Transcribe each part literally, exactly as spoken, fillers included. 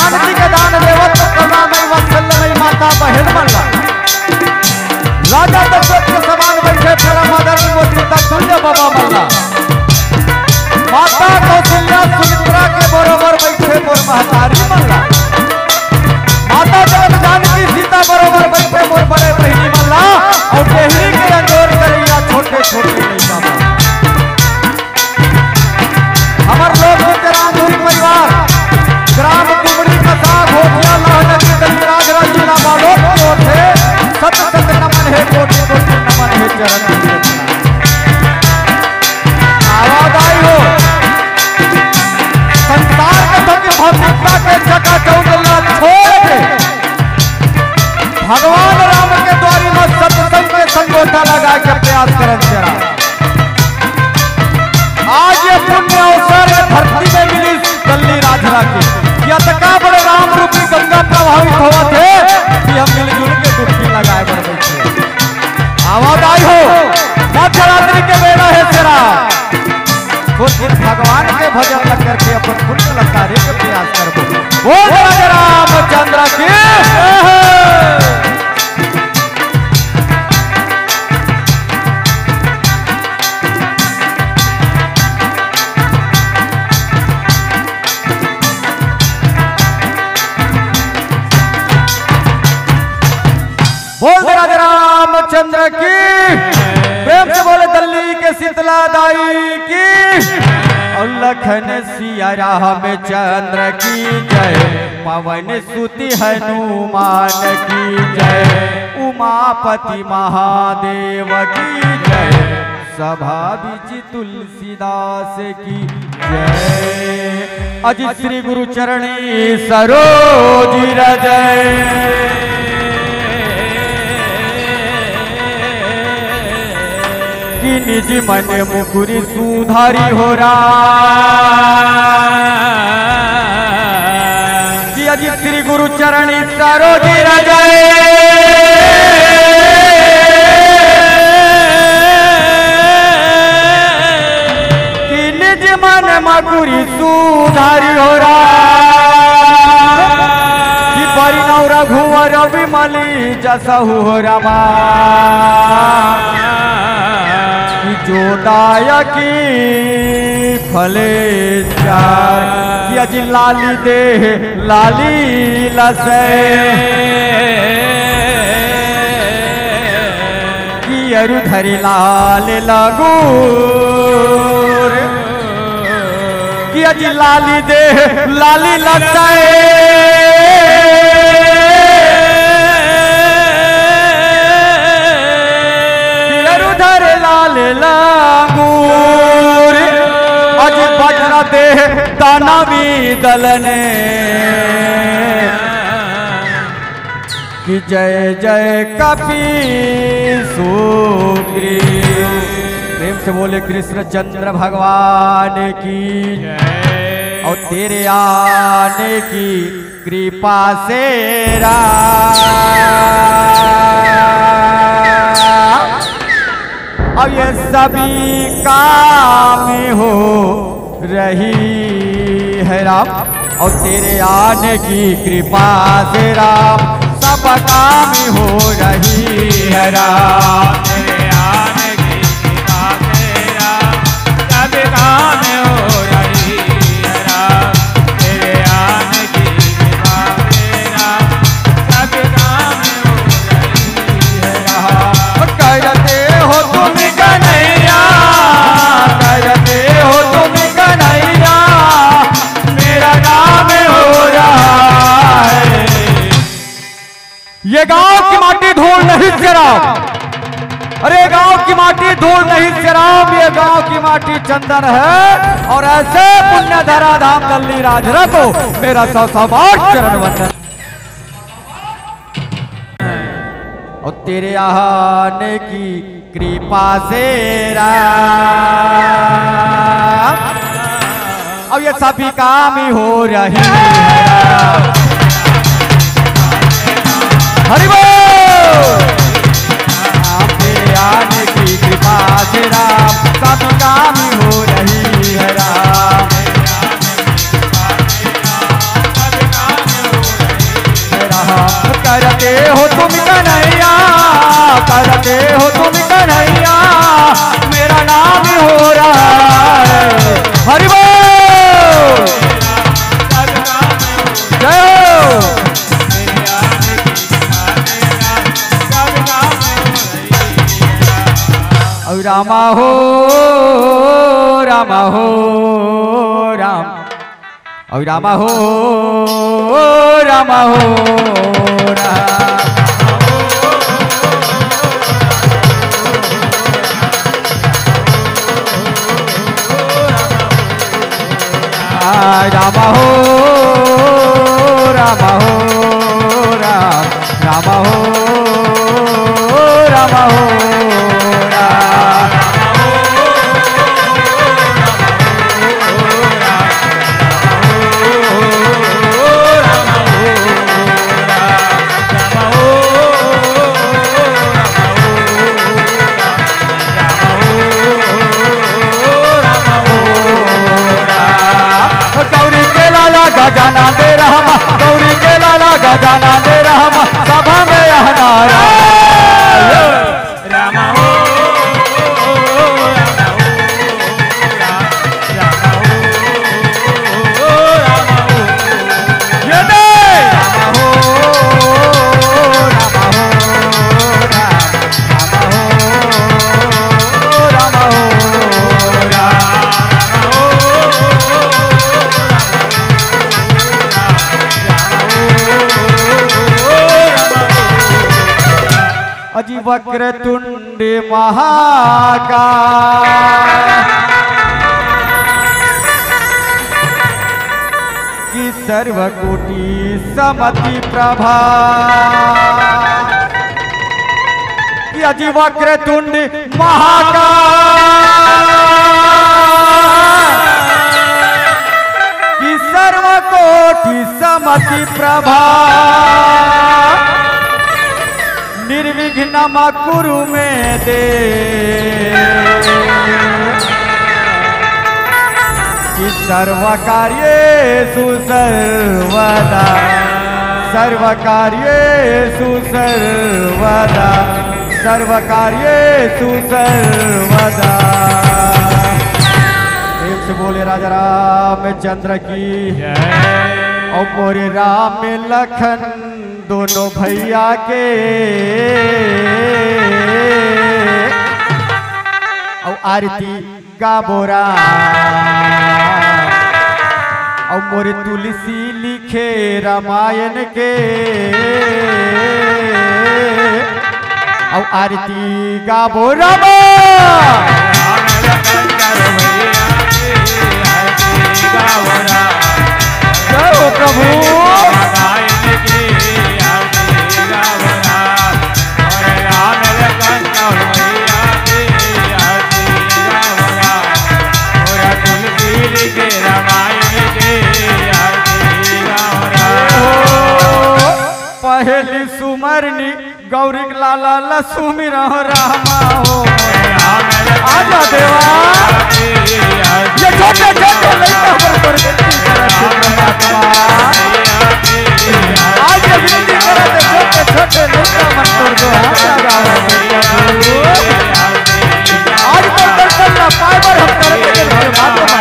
पति के दान देवत तो करुणामयी वात्सल्यमयी माता बहिन मन ला। राजा दशरथ के समान बइठे परम आदरणीय मोर पिता तुल्य बाबा मन ला। माता कौशल्या सुमित्रा के बरोबर बइठे मोर महतारी मन ला। माता जगत जानकी सीता बरोबर बइठे मोर बड़े बहिनी मन ला। अउ डेहरी के अंजोर करइया छोटे छोटे लइका मन। हमर लोक नृत्य रामधुरी परिवार, ग्राम कुमरी, कसा, घोटिया, लहनकी, दलियागंज, जिला बालोद के ओर से शत शत नमन हे, कोटि कोटि नमन हे, चरण की रचना। आवाज आई हो। संसार के थकी भौतिकता के चकाचौंध ला छोड़ के भगवान राम के द्वारी में सत्संग के संगोठा लगाए के प्रयास करन जरा। आज ये पुण्य अवसर ये धरती में मिलिस दल्ली राजरा के। ये अतका बड़े राम रूपी गंगा प्रवाहित होवत हे कि हम मिलजुल के डुबकी लगाए बर बइठे। आवाज आई हो, मध्यरात्रि के बेरा हे जरा। तो फिर भगवान के भजन ल करके अपन पुण्य ल करे के प्रयास करबो। बोल राजा रामचंद्र की। बोल दे राजा रामचंद्र की। प्रेम से बोले दल्ली के शीतला दाई की। और लखन सिया रामचंद्र की जय, पवन सुत हनुमान की जय, उमापति महादेव की जय, सभा बीच तुलसीदास की जय। अज श्री गुरु चरणी सरोज रजय। कि निज मन मुकुरि सुधारी हो राम। कि अज श्री गुरु चरणी सरोज रजय। कि निज मन मुकुरि सुधारी हो राम। कि बरनउँ रघुवर बिमल जसहु हो रामा। कि जो दायकी फले चार। कि अज लाली देह लाली लसै। कि अरु धरि लाल लगुर। कि अज लाली देह लाली लसै। कि अरु धरि लाल लगुर। अज वज्र देह दानवी दलने। कि जय जय कपि सुग्रीव। प्रेम से बोले कृष्णचंद्र भगवान की जय। और तेरे आने की कृपा से राम, अब ये सभी काम हो रही है राम। और तेरे आने की कृपा से राम, सब काम हो रही है राम। तेरे आने की कृपा से राम, सब काम हो रही है राम। तेरे आने की कृपा से राम, सब काम हो रही है राम। करते हो तुम कन्हैया, करते हो तुम कन्हैया, मेरा नाम हो रहा है। ये गांव की माटी धूल नहीं शराब, अरे गांव की माटी धूल नहीं शराब, ये गांव की माटी चंदन है। और ऐसे पुण्य धरा धाम दल्ली राजरा को मेरा सौ सौ बार चरण वंदन। और तेरे आने की कृपा से राम, अब ये सभी काम ही हो रही है राम। हरि बोल। राम तेरे आने की कृपा से राम, सभी काम ही हो रही है राम। करते हो तुम कन्हैया, करते हो तुम कन्हैया, मेरा नाम हो रहा है। हरि बोल। जय हो। अउ रामा हो, रामा हो, राम। अउ रामा हो, रामा हो, राम। आ, रामा हो, रामा हो, राम। रामा हो, रामा हो, राम। गौरी के लाला गजानंद राम, गौरी के लाला गजानंद राम, सभा में यह नारा। राम हो, राम हो, राम, राम हो, राम हो। ये दे। राम हो, राम हो, राम, राम हो, राम हो, राम। अजी वक्रतुंड महाकाय, कि सर्वकोटि समति प्रभा, कि अजी वक्रतुंड महाकाय, कि सर्वकोटि समति प्रभा, निर्विघ्नम कुरु मे देव, कि सर्वकार्येषु सर्वदा, सर्वकार्येषु सर्वदा, सर्वकार्येषु सर्वदा। प्रेम से बोले राजा रामचंद्र की। जय। और मोरे राम लखन दोनों भैया के अउ आरती गाबो राम। अउ मोरे तुलसी लिखे रामायण के अउ आरती गाबो राम। जय हो प्रभु। पहली सुमरनी गौरी के लाला ला सुमिरहूं रामा हो। आजा देवा। ये छोटे छोटे लइका मन पर विनती करत हे परमात्मा। आज ये विनती करत हे, छोटे छोटे लइका मन पर जो हाथ लगावत हे प्रभु। आज तो दर्शन ला पाए बर हम तरस गए हे परमात्मा।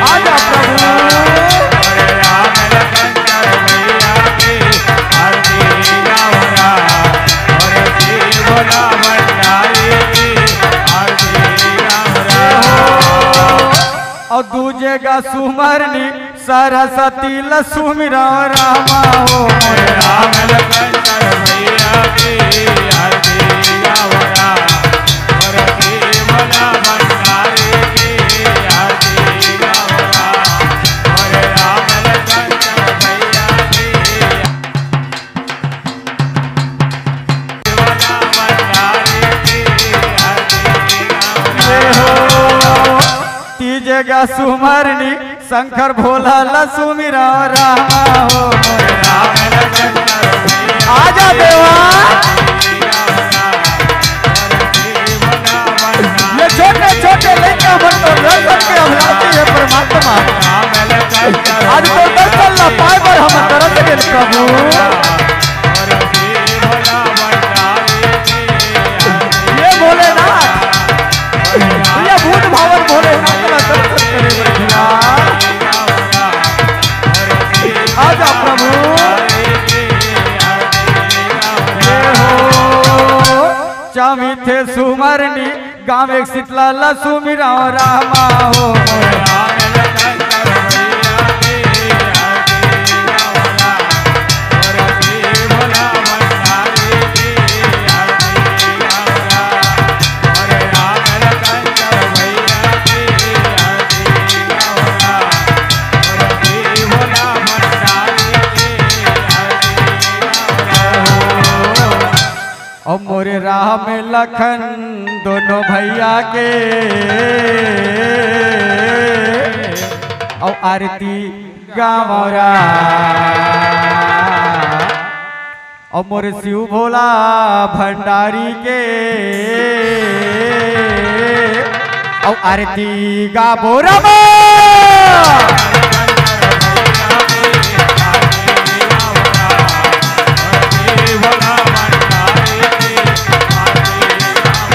आजा प्रभु। अउ दूजे गा सुमरनी सरस्वती ल सुमिरहूं रामा हो। तीजे गा सुमरनी शंकर भोला ल सुमिरहूं रामा हो। आजा देवा। ये छोटे छोटे लइका मन तो दर्शन के अभिलाषी हे परमात्मा। आज तो दर्शन ला पाए बर हम तरस गेन प्रभु। ये भोलेनाथ, ये भूत भावन भोलेनाथ ला दर्शन करे बर भैया। आजा प्रभु। ये हो चामी थे सुमरनी गाँव एक शीतला ला सुमिराव रामा हो। अउ मोरे राम लखन दोनों भैया के, अउ आरती गावरा, अउ मोरे शिव भोला भंडारी के, अउ आरती गाबो रामा।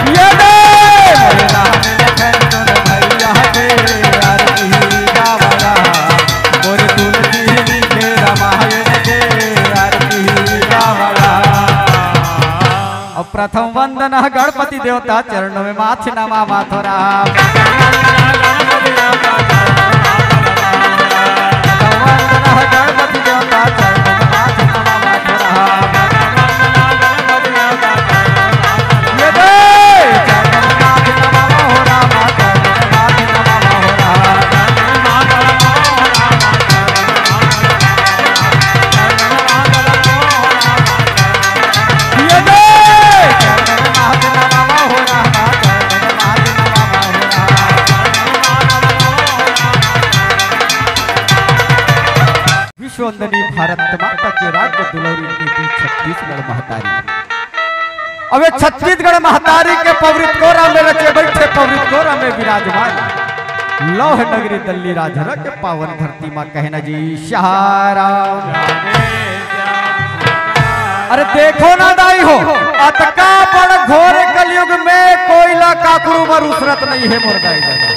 ये दे मोरे राम लखन दोनों भैया के आरती गावरा, मोरे तुलसी जी के रामायण के आरती गावरा। अब प्रथम वंदना गणपति देवता चरणों में माथ नमा माथो राम। विश्ववंदनी भारत माता के राज्य दुलौरी बेटी छत्तीसगढ़ महतारी। अबे छत्तीसगढ़ महतारी के पवित्र कोरा में रचे बैठे, पवित्र कोरा में विराजमान लौह नगरी दल्ली राजहरा के पावन धरती माँ कहना जी सहारा। अरे देखो ना दाई हो, अतका बड़ घोर कलयुग में कोई ला काकरू बर उसरत नहीं है मोर दाई दादा।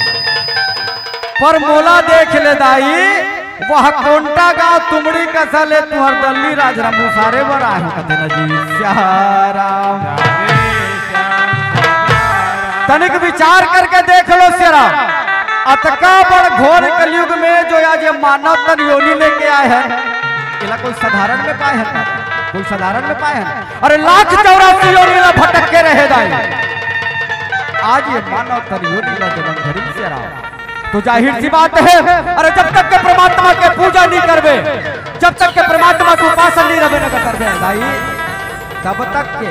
पर मोला देख ले दाई, वह कोंटा गांव तुमड़ी कसा ले तुहर दल्ली राजहरा मुसारे बर आए हो कथे ना जी सहारा। तनिक विचार करके देख लो शेरा, अतका बड़ घोर कलयुग में जो आज ये मानव तन योनि लेके आए हैं, इला कोई साधारण में पाए हैं का? कोई साधारण में पाए हैं? अरे लाख चौरासी योनि ला भटक के रहे दाई, आज ये मानव तन योनि ला जन्म धरी शेरा। तो जाहिर सी बात है, अरे जब तक के परमात्मा के पूजा नहीं करबे, जब तक के परमात्मा के उपासन नहीं रबे न करबे दाई, तब तक के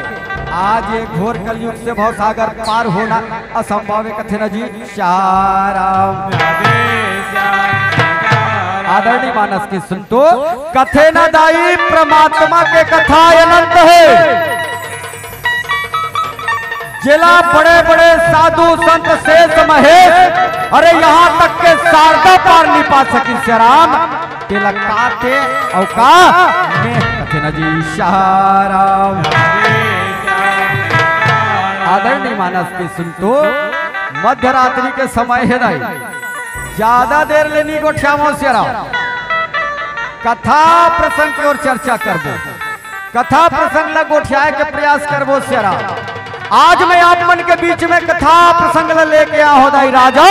आज ये घोर कलयुग से भवसागर पार होना असंभव है कथे ना जी सहारा। आदरणीय मानस की सुन तो कथे ना दाई परमात्मा के कथा अनंत है। जेला बड़े बड़े साधु संत शेष महेश, अरे यहाँ तक के शारदा पार नहीं पा सकी श्री राम। तेला काते अउ का में कथे ना जी सहारा। आदरणीय मानस के सुन तो मध्य रात्रि के समय है दाई, ज्यादा देर ले नहीं गोठियावो श्री राम। कथा प्रसंग की ओर चर्चा करबो। कथा प्रसंग ला गोठियाए के प्रयास करबो श्री राम। आज मैं आप मन के बीच में कथा प्रसंग ला लेके आ हो दाई राजा।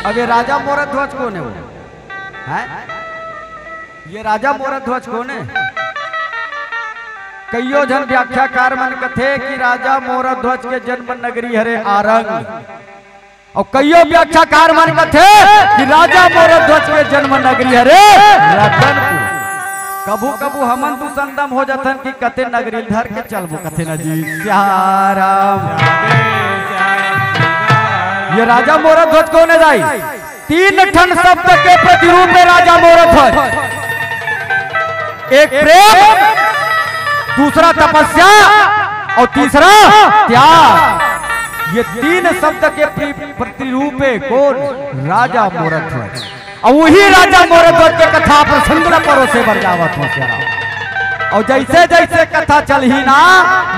अब ये राजा मोरा ध्वज कोन है वो? हैं? ये राजा मोरा ध्वज कोन है? कइयो झन व्याख्याकार मन कथे कि राजा मोरा ध्वज के जन्म नगरी हरे आरंग। अउ कइयो व्याख्याकार मन कथे कि राजा मोर ध्वज के जन्म नगरी हरे रतनपुर। कभू कभू हमन दू संदम हो जाथन कि कते नगरी धर के चलबो कथे ना जी सहारा। ये राजा मोर ध्वज कोन है दाई? तीन ठन शब्द के प्रतिरूप है राजा मोर ध्वज। एक प्रेम, दूसरा तपस्या अउ तीसरा त्याग। ये तीन शब्द के प्रि-, प्रतिरूप है कोन? राजा मोर ध्वज। अउ उही राजा मोरध्वज के कथा प्रसंग ल परोसे बर जावत हों सियाराम। अउ जइसे जइसे कथा चलही ना,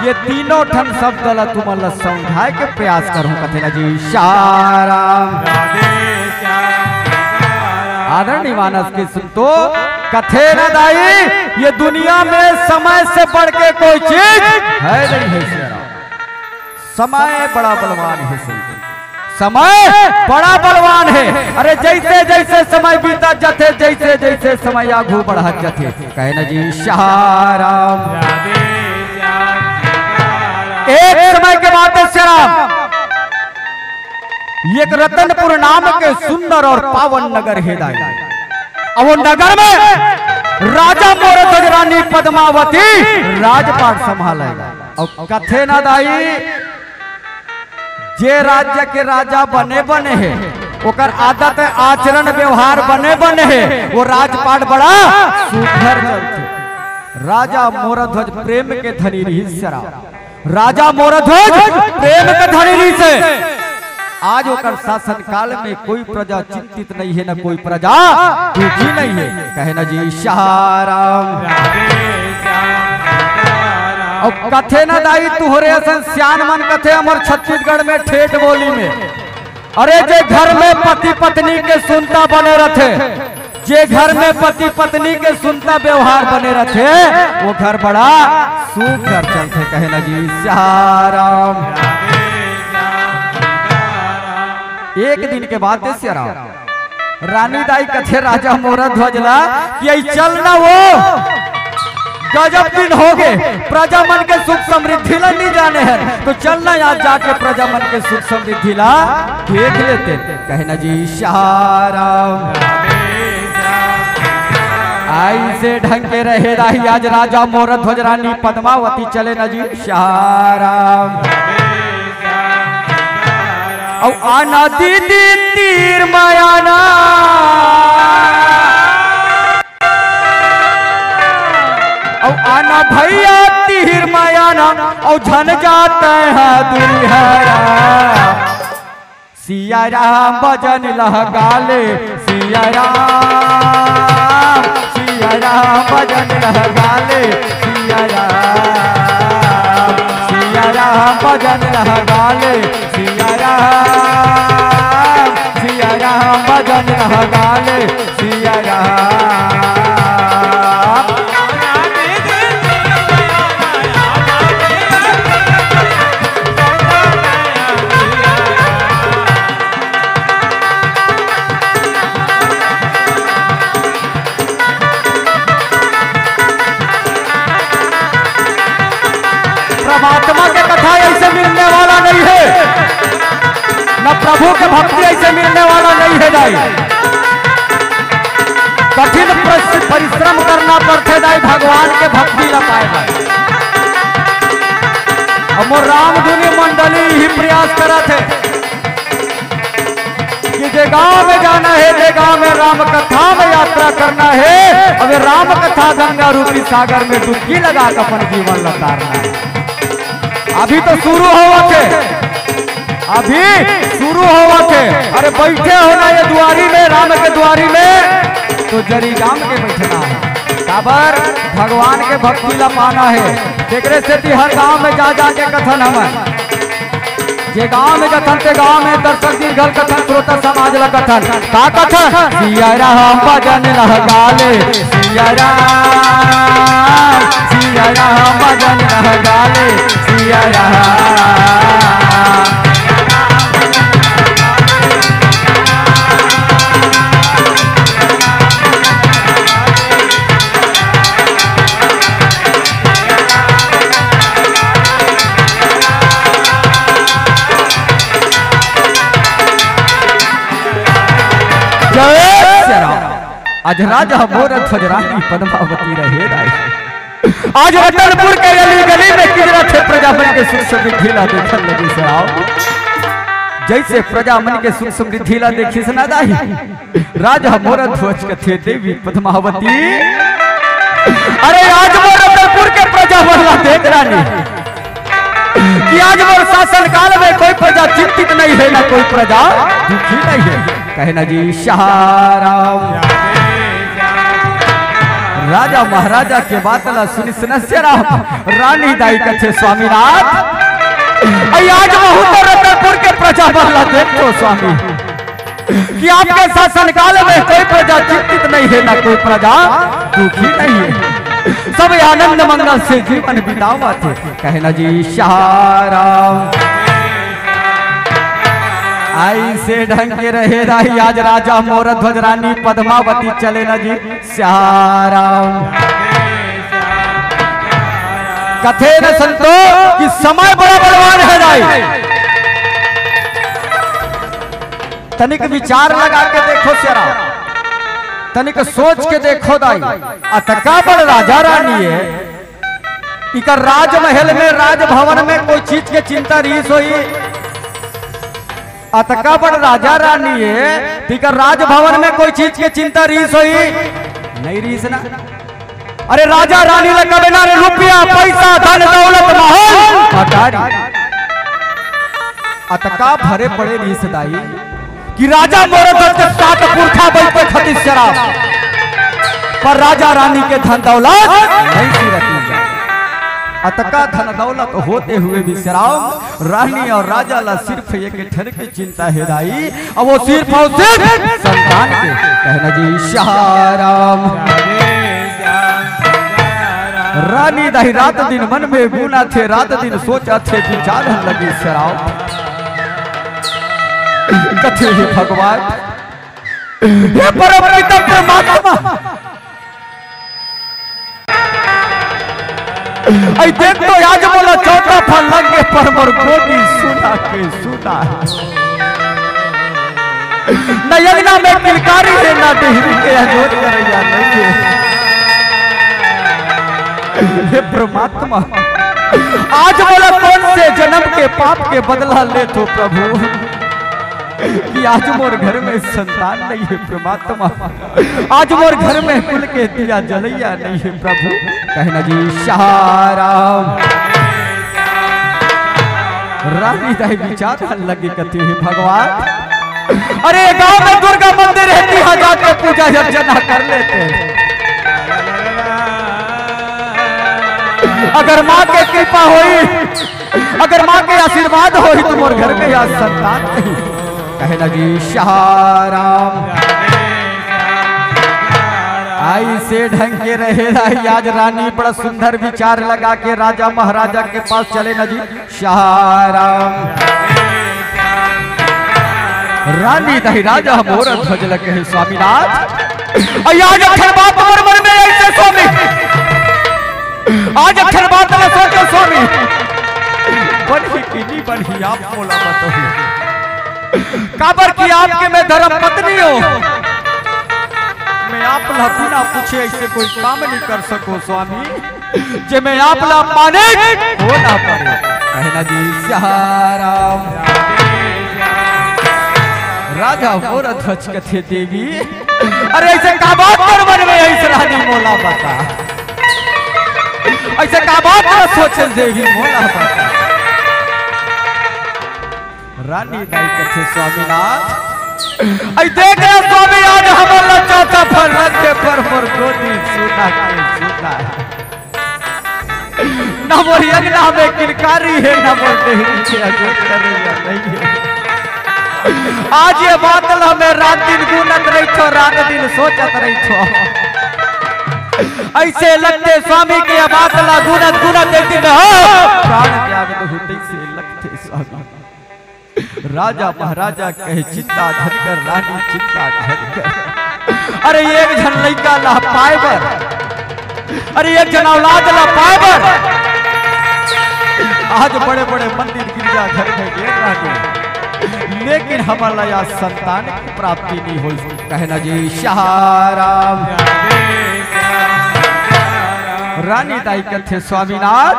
ये तीनों ठन शब्द ल तुमन ल समझाय के प्रयास करहूं, कथे ना जी सियाराम। आदरणीय मानस के संतो, कथे ना दाई, ये दुनिया में समय से बढ़ के कोई चीज है नहीं है सियाराम। समय बड़ा बलवान हे संत, समय बड़ा बलवान हे। अरे जइसे जइसे समय बीतत जाथे, जइसे जइसे समय आगू बढ़त जाथे, कहे ना जी सियाराम। एक समय के बात हे सियाराम, एक रतनपुर नाम के सुंदर अउ पावन नगर हे दाई। अउ वो नगर में राजा मोरध्वज रानी पद्मावती राजपाट संभाले। अउ कथे ना दाई, जे राज्य के राजा बने बने हे, ओकर आदत आचरण व्यवहार बने बने हे, वो राजपाट बड़ा सुघर चलथे। राजा मोरध्वज प्रेम के धनी रिहिस सियाराम। राजा मोरध्वज प्रेम के धनी रिहिस हे। आज ओकर शासन काल में कोई प्रजा चिंतित नहीं हे, न कोई प्रजा दुखी नहीं हे। कहे ना जी सियाराम। अउ कथे ना दाई, तुंहरे असन सियान मन कथे हमर छत्तीसगढ़ में ठेठ बोली में, अरे जे घर में पति पत्नी के सुनता बने रथे, जे घर में पति पत्नी के सुनता व्यवहार बने रथे, वो घर बड़ा सुघर चलथे। कहे ना जी सियाराम। एक दिन के बात हे सियाराम, रानी दाई कथे राजा मोरध्वज ला कि अई चल ना, वो गजब दिन होगे, प्रजा मन के सुख समृद्धि ला नइ जाने हन, तो चल ना आज जाके प्रजा मन के सुख समृद्धि ला देख लेतेन। कहे ना जी सियाराम। अइसे ढंग के रहे दाई, आज राजा मोरध्वज रानी पद्मावती चले ना जी सियाराम। अउ आना दीदी तीर म आना, अउ आना भइया तीर म आना, अउ झन जात ह दुरिहरा। सियाराम भजन लहका ले, सियाराम, सियाराम भजन लहका ले, सियाराम, सियाराम भजन लहका ले, सियाराम, सियाराम भजन लहका ले, सियाराम। परमात्मा के कथा अइसे मिलने वाला नहीं हे, न प्रभु के भक्ति अइसे मिलने वाला नहीं हे दाई। कठिन परिश्रम करना पड़थे दाई भगवान के भक्ति ला पाए बर। अउ मोर रामधुनी मंडली इही प्रयास करत हे कि जे गांव में जाना हे, जे गांव में राम कथा में यात्रा करना हे, अउ ये राम कथा गंगा रूपी सागर में डुबकी लगा के अपन जीवन ला तारना हे। अभी तो शुरू होवत हे, अभी शुरू होवत हे। अरे बइठे हो ना ये दुआरी में, राम के दुआरी में, तो जरी जाम के बइठना हे। काबर भगवान के भक्ति ला पाना हे। तेकरे सेती हर गांव में जा जा के कथन हमन, जे गांव में जाथन ते गांव में दर्शक दीर्घल कथन, श्रोता समाज ला कथन। का कथन? सियाराम भजन लहका ले, सियाराम, सियाराम भजन लहका ले, सियाराम। जय सिया राम। आज राजा मोर ध्वज रानी पद्मावती रहे राय। आज रतनपुर के गली गली में किजरत हे प्रजा मन के सुख समृद्धि ला देखन लगे से आओ। जइसे प्रजा मन के सुख समृद्धि ला देखिस ना दाई, राजा मोर ध्वज कथे देवी पद्मावती। अरे आज मोर रतनपुर के प्रजा मन ला देख रानी कि आज मोर शासन काल में कोई प्रजा चिंतित नहीं हे, ना कोई प्रजा दुखी नहीं हे। कहे ना जी सियाराम। राजा महाराजा के बात ला सुनिस न सियाराम। रानी दाई कथे स्वामीनाथ, अई आज महूं तो रतनपुर के प्रजा मन ला देखथों स्वामी, कि आपके शासनकाल में कोई प्रजा चिंतित नहीं है, ना कोई प्रजा दुखी नहीं है, सब आनंद मंगल से जीवन बितावत हे। कहे ना जी सियाराम। अइसे ढंग के रहे दाई, आज राजा मोर ध्वज रानी पद्मावती चले ना जी सियाराम। कथे न संतो कि समय बड़ा बलवान हे दाई। तनिक विचार लगा के देखो सियाराम, तनिक सोच के देखो दाई, अतका बड़ राजा रानी हे, इकर राजमहल में, राजभवन में कोई चीज के चिंता रिहिस होही? अतका बड़ राजा रानी हे, त इकर राजभवन में कोई चीज के चिंता रिहिस होही? नहीं रिहिस ना। अरे राजा रानी ला कबे ना रे रुपया, पैसा, धन, दौलत, महल, अटारी। अतका भरे पड़े रिहिस दाई कि राजा मोर ध्वज के सात पुरखा बइठे खातिर सियाराम, पर राजा रानी के धन दौलत नहीं सी रहती। अतका धन दौलत होते हुए भी सियाराम, रानी और राजा ला सिर्फ एक ठन के चिंता हे दाई, अब वो सिर्फ और सिर्फ संतान के। कहे ना जी सियाराम। रानी दाई रात दिन मन में गुनाथे, रात दिन सोचाथे, विचार लगे सियाराम। कथे हे भगवान, हे परम पिता परमात्मा, अई देख तो आज मोला चौथा फल लग गे, पर मोर गोदी सुना के सुना हे। न अंगना में किलकारी हे, न डेहरी के अजोर करइया नइ हे। हे परमात्मा, आज मोला कोन से जनम के पाप के बदला लेथों प्रभु, कि आज मोर घर में संतान नइ हे परमात्मा, आज मोर घर में कुल के दिया जलइया नइ हे प्रभु। कहे ना जी सियाराम। रानी दाई विचार लगे कथे हे भगवान, अरे गांव में दुर्गा मंदिर हे, तिहां जाके पूजा अर्चना कर लेते। अगर मां के कृपा होही, अगर मां के आशीर्वाद होही त मोर घर में आज संतान नहीं। कहे ना जी सियाराम। अइसे ढंग के रहे दाई, आज रानी बड़ा सुंदर विचार लगा के राजा महाराजा के पास चले ना जी सियाराम। रानी दाई राजा मोर ध्वज लगे हे स्वामीनाथ। अई आज एक ठन बात मोर मन में अइसे स्वामी, आज एक ठन बात ला सोचो स्वामी, बनही कि नहीं बनही आप मोला बताओ। काबर कि आपके मैं धर्म पत्नी हों, मैं आप ला बिना पूछे अइसे कोई काम नहीं कर सकों स्वामी, जे मैं आप ला माने हो ना पड़े। कहे ना जी सियाराम। राजा मोर ध्वज कथे देवी, अरे अइसे का बात कर मन में अइसे रानी मोला बता, अइसे का बात कर सोचल देवी मोला बता। रानी दाई कथे स्वामीनाथ, अई देख रे स्वामी, आज हमर ला चौथा फल रखे पर मोर गोदी सुना के सुना हे। ना मोर अंगना में किलकारी हे, ना मोर डेहरी के अजोर करइया नइ हे। आज ये बात ला मैं रात दिन गुनत रहिथों, रात दिन सोचत रहिथों। अइसे लगथे स्वामी के ये बात ला गुनत गुनत एक दिन हो प्राण त्याग दहूं तइसे लगथे स्वामी। राजा महाराजा कहे चिंता धरकर, रानी चिंता धरकर। अरे एक झन लइका ला पाए बर, अरे एक झन औलाद ला पाए बर आज बड़े बड़े मंदिर गिरजा घर में गे रानी, लेकिन हमर ला आज संतान के प्राप्ति नहीं होइस। कहे ना जी सियाराम। रानी दाई कथे स्वामीनाथ,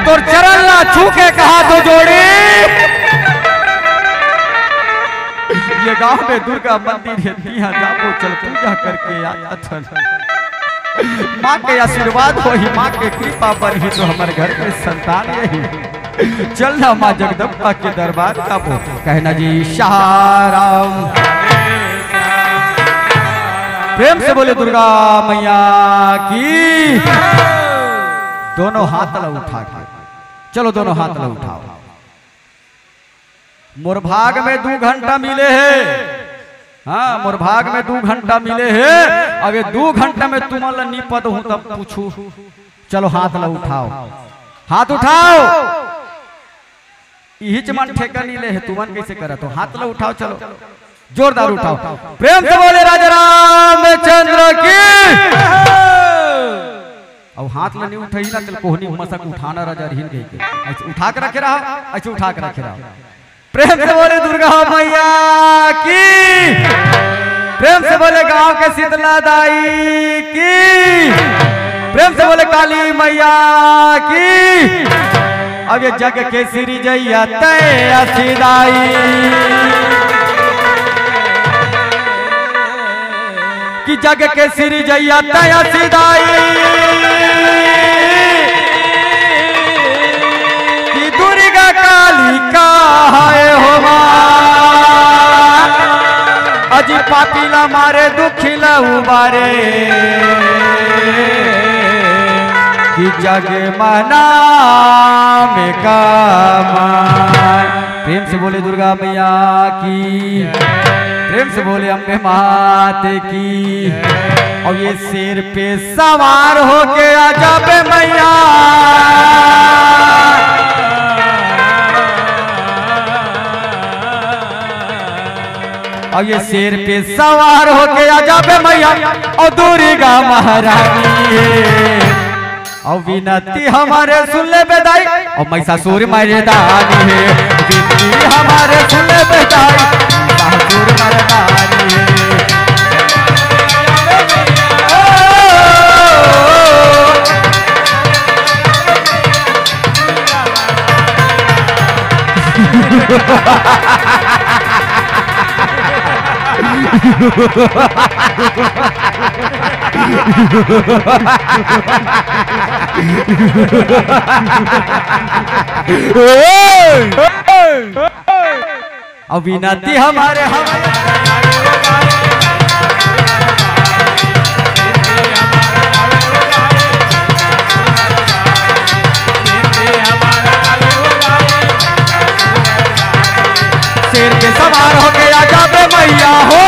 तोर चरण ला छू के कहा दो जोड़ी। ये गांव में दुर्गा मंदिर हे, तिहां जाबो, चल पूजा करके आ जाथन। मां के आशीर्वाद होही, मां के कृपा बनही तो हमर घर में संतान रही। चल ना मां जगदम्बा के दरबार जाबो। कहे ना जी सियाराम। प्रेम से बोले दुर्गा मैया की। दोनों हाथ ला उठा के, चलो दोनों हाथ ला उठाओ। मोर भाग में दू घंटा मिले हे। हाँ, मोर भाग में दू घंटा मिले हे। अब ये दू घंटा में तुमन ला नी पद हूँ तब पूछू। चलो हाथ ला उठाओ, हाथ उठाओ। इहिच मन ठेका नी ले हे, तुमन कैसे करत हो? हाथ ला उठाओ, चलो जोरदार उठाओ, प्रेम से बोले राजा रामचंद्र की। अउ हाथ ला नी उठाई ना, तेल कोहनी मसक उठाना राजा रहीन कहि के। ऐसे उठा के रखे रहा, ऐसे उठा के रखे रहा। प्रेम से बोले दुर्गा मैया की, प्रेम से बोले गांव के शीतला दाई की, प्रेम से बोले काली मैया की। अब ये जग के सिरजैया तय असी दाई, कि जग के सिरजैया तय असी दाई, कि दुर्गा काली का है हो माँ, अजी पापी ला मारे दुखी ला उबारे, कि जग मना में कमा। प्रेम से बोले दुर्गा मैया की, प्रेम से बोले अम्बे मात की। और ये शेर पे सवार होके आ जा बे मैया। अब ये शेर पे सवार होके आ जा बे मैया, और दुर्गा महारानी है। और विनती हमारे सुन ले बे दाई, और महिषासुर मर्दानी है। विनती हमारे सुन ले बे दाई, महिषासुर मर्दानी है। अब विनती हमारे हम शेर पे सवार होके आ जा बे मैया हो,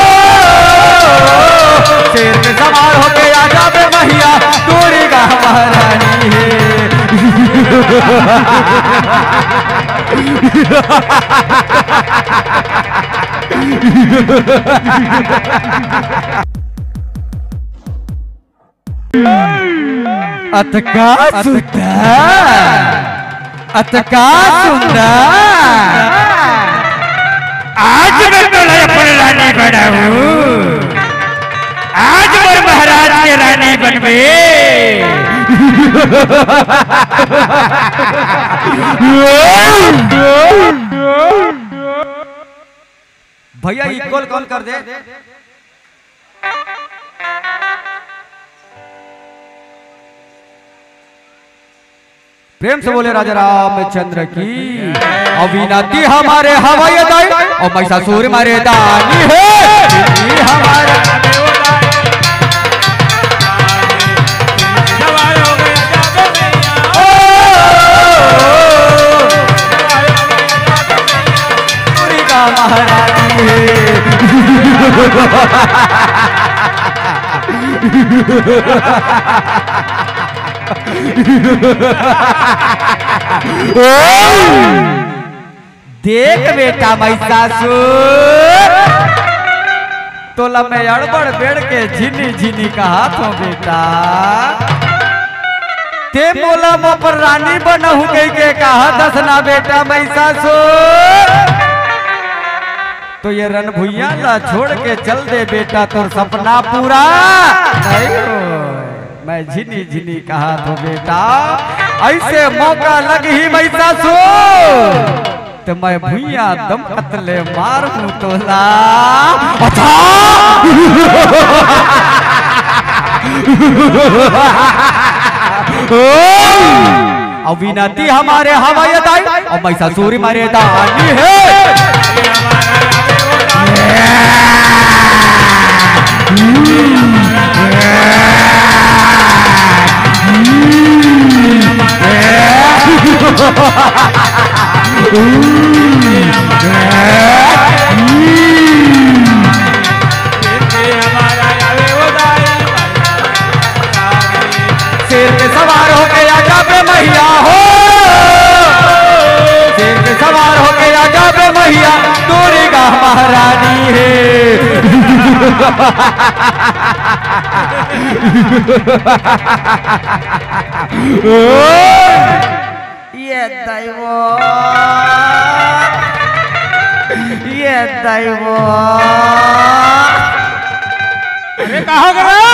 शेर पे सवार होके आ जा बे मैया, दुर्गा महारानी है। अतका सुंदर, अतका सुंदर। आज मैं तोला अपन रानी बनाऊं, आज मोर महाराज के रानी बनबे। भैया, इक्वल कौन कर दे? प्रेम से बोले राजा रामचंद्र की। अविनती हमारे हवाई दाई और महिषासुर मर्दानी है। हमारे दुर्गा महारानी है। देख बेटा महिषासुर, तोला मैं अड़बड़ बेड़ के झिनी झिनी कहात हों बेटा। ते मोला मोर रानी बनहूं कहिके कहात हस ना बेटा महिषासुर। तो ये रणभुइयां ला छोड़ के चल दे बेटा, तोर सपना पूरा नहीं हो। मैं झिनी झिनी कहात हों बेटा, ऐसे मौका लगही महिषासुर, तो मैं भुइयां दमकत ले मारहूं तोला। अच्छा। अविनती हमारे हवाई दाई और महिषासुर मर्दानी है। मैया हो, शेर पे सवार होके आ जाबे मैया, दुर्गा महारानी हे। ये दैवो, ये दैवो। अरे कहाँ गए?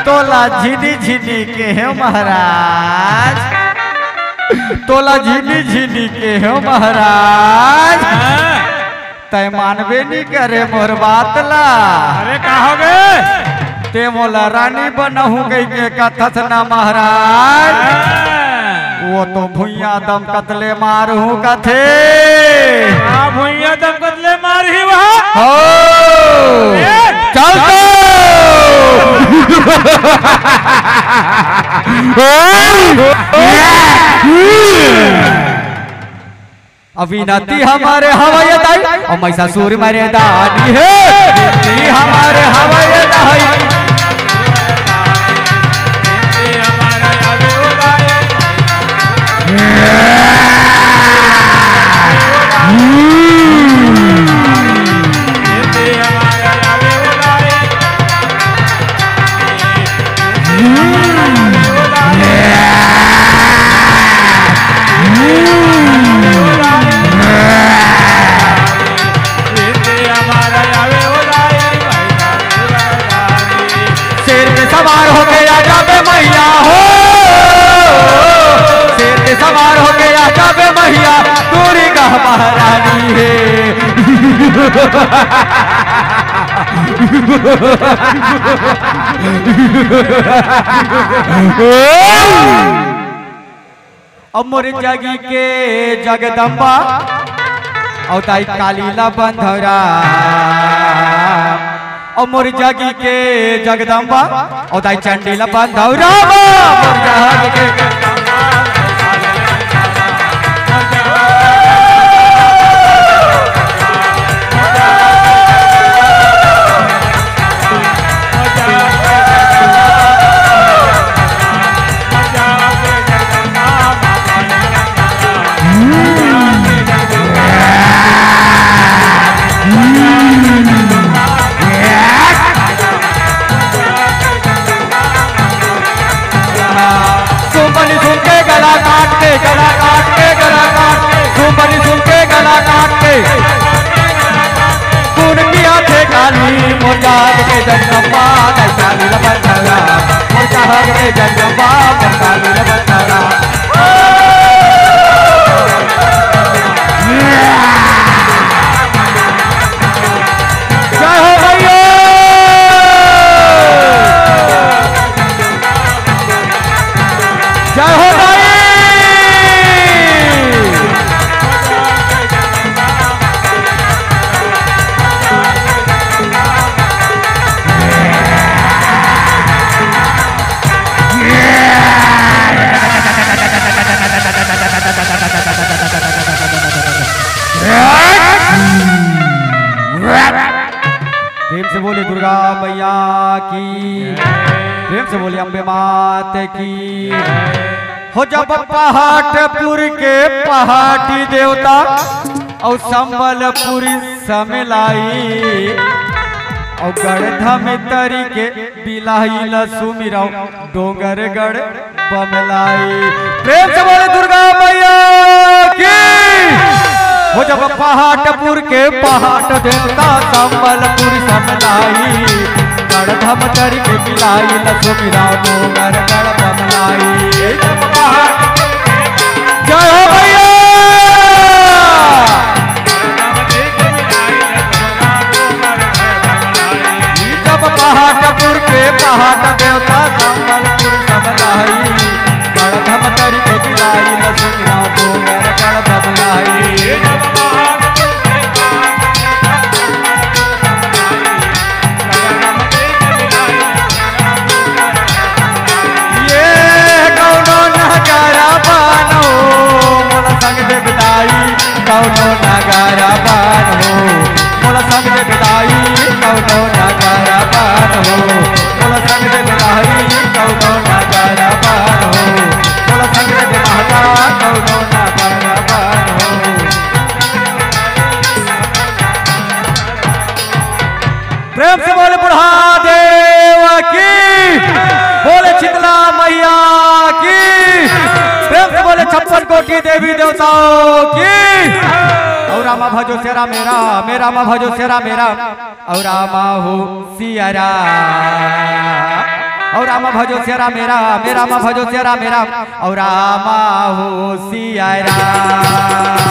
तोला झिनी झिनी के हे महाराज, तोला झिनी झिनी के हे महाराज। हाँ। तै मानबे नी करे मोर बात ला। अरे का हो गे? ते मोला रानी बनहूँ कहिके कथस ना महाराज। हाँ। वो तो भुइयां दमकत ले मारहूँ कथे। हाँ, भुइयां दमकत ले मारही वहाँ। हो। ए! चल तो। अभी नती हमारे हवाई दाई, और महिषासुर मरे दानी हे। नती हमारे हवाई दाई। शेर पे सवार होके आ जाबे मैया हो, शेर पे सवार होके आ जाबे मैया, दुर्गा महारानी हे। अब मोर जगी के जगदम्बा, अउ दाई काली ला बंधौरा। अब मोर जगी के जगदम्बा, अउ दाई चंडी ला बंधौरा। मोर जगी के सुन बनी सुन के गला काट के, गला काट के, गला काट के, सुन बनी सुन के गला काट के। सुन किया थे काली मोर जाग के जगदम्बा, काली लबंदरा, मोर जाग के जगदम्बा, काली लबंदरा। जय हो भैया। जय हो भाई। प्रेम से बोले दुर्गा मैया की, प्रेम से बोले अम्बे मात की। हो जब पहाटपुर के पहाटी देवता अउ संबलपुरी समलाई अउ गढ़ धमतरी के बिलाई ल सुमिरव डोंगरगढ़ बमलाई। प्रेम से बोले दुर्गा मैया की। हो जब पहाटपुर के पहाट देवता संबलपुरी समलाई, गढ़ धमतरी के बिलाई ल सुमिरव डोंगरगढ़ बमलाई। जय हो भैया। जब पहाटपुर के पहाट देवता संबलपुर समलाई, गढ़ धमतरी के बिलाई ल सुमिरव डोंगरगढ़ बमलाई। ये कौनो नगारा बानो, मोला संग दे बिदाई, कौनो नगारा बानो, मोला संग दे बिदाई, कौनो नगारा बानो, मोला संग दे बिदाई, कौनो नगारा बानो, मोला संग दे बिदाई। कोटि देवी देवताओं की। और रामा भजो सिया राम मेरा, मेरा रामा भजो सिया राम मेरा, और रामा हो सिया राम, और रामा भजो सिया राम मेरा, मेरा रामा भजो सिया राम मेरा, और रामा हो सिया राम।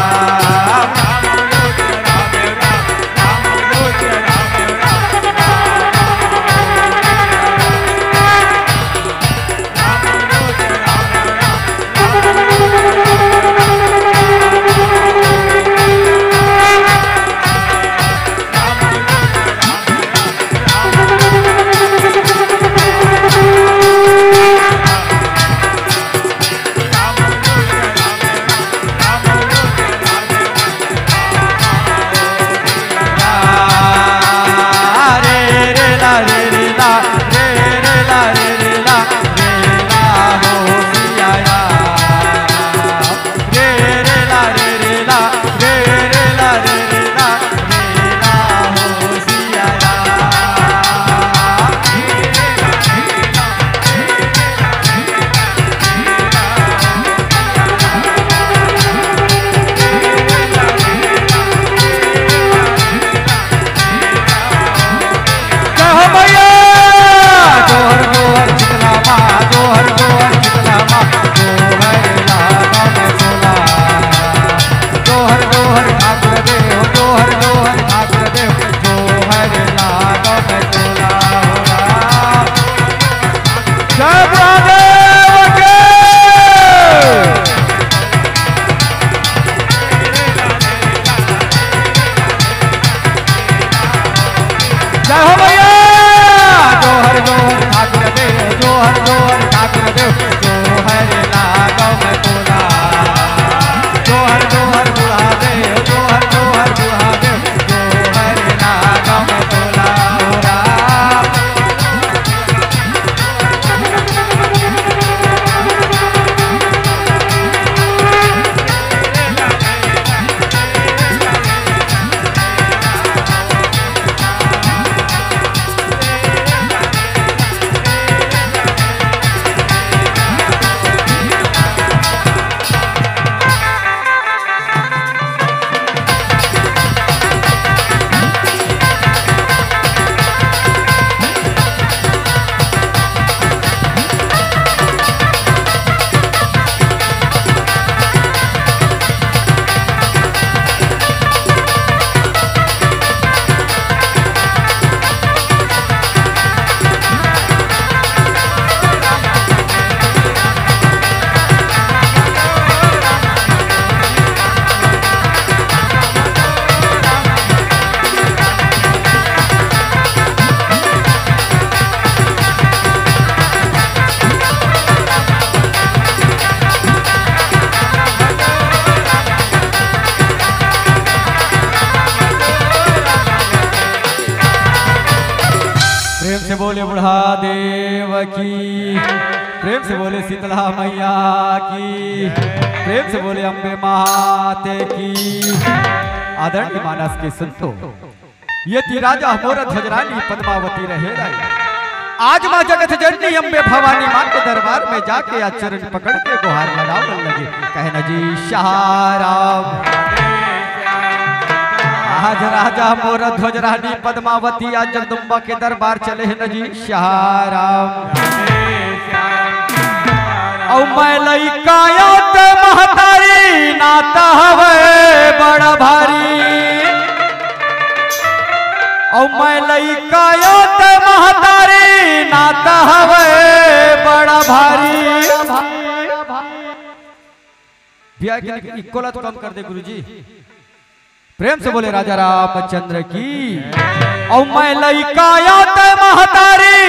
प्रेम से बोले बुढ़ा देव की, प्रेम से बोले शीतला मैया की, प्रेम से बोले अम्बे माते की। आदरणीय मानस के संतो, ये ती राजा मोर ध्वजरानी पद्मावती रहे रहे। आज माँ जगत जननी अम्बे भवानी माँ के दरबार में जाके आज चरण पकड़ के गुहार लगावन लगे, कहे न जी सिया राम। आज राजा मोर ध्वजरानी पद्मावती आज जगदम्बा के दरबार चले हे न जी सिया राम। अउ मैं लइका अउ ते महतारी नाता हवे बड़ा भारी। अउ मैं लइका अउ ते महतारी नाता हवे बड़ा भारी। भैया, एक इक्को ला तो कम कर दे गुरुजी। प्रेम से बोले राजा रामचंद्र की। अउ मैं लइका अउ ते महतारी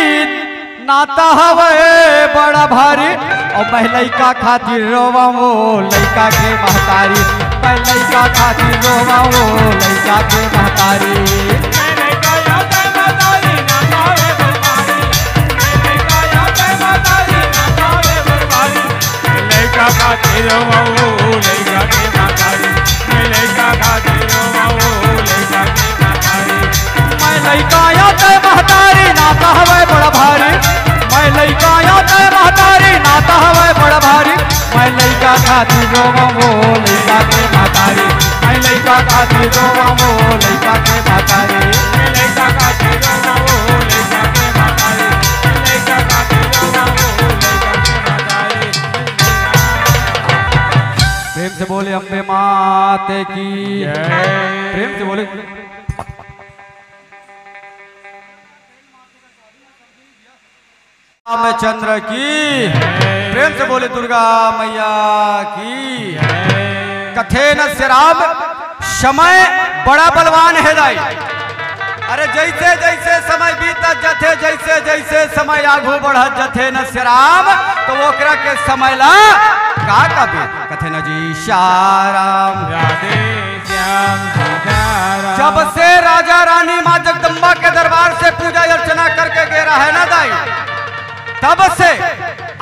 नाता हवे बड़ा भारी। अउ मैं लइका खातिर रोवा वो लइका के महतारी। मैं लइका खातिर रोवा वो लइका के महतारी। लइका खातिर रोवा वो लइका के महतारी। मैं लइका खातिर रोवा वो लइका के महतारी। मैं लइका अउ ते महतारी नाता हवे बड़ा भारी। मैं लइका अउ ते महतारी नाता हवे बड़ा भारी। मैं लइका खातिर रोवा वो लइका के महतारी, आई लइका खातिर रोवा वो लइका के महतारी, लइका खातिर रोवा वो लइका के महतारी, लइका खातिर रोवा वो लइका के महतारी। प्रेम से बोले अम्बे माते की। जय। प्रेम से बोले रामचंद्र की। प्रेम से बोले दुर्गा मैया की। कथे न श्री राम, समय बड़ा बलवान हे दाई। अरे जैसे जैसे समय बीतत जथे, जैसे जैसे समय आगू बढ़त जथे न श्री राम, तो ओकरा के समय ला का कबे? कथे न जी श्याम राधे श्याम सीताराम। जब से राजा रानी माँ जगदम्बा के दरबार से पूजा अर्चना करके गे रहे ना दाई, तब से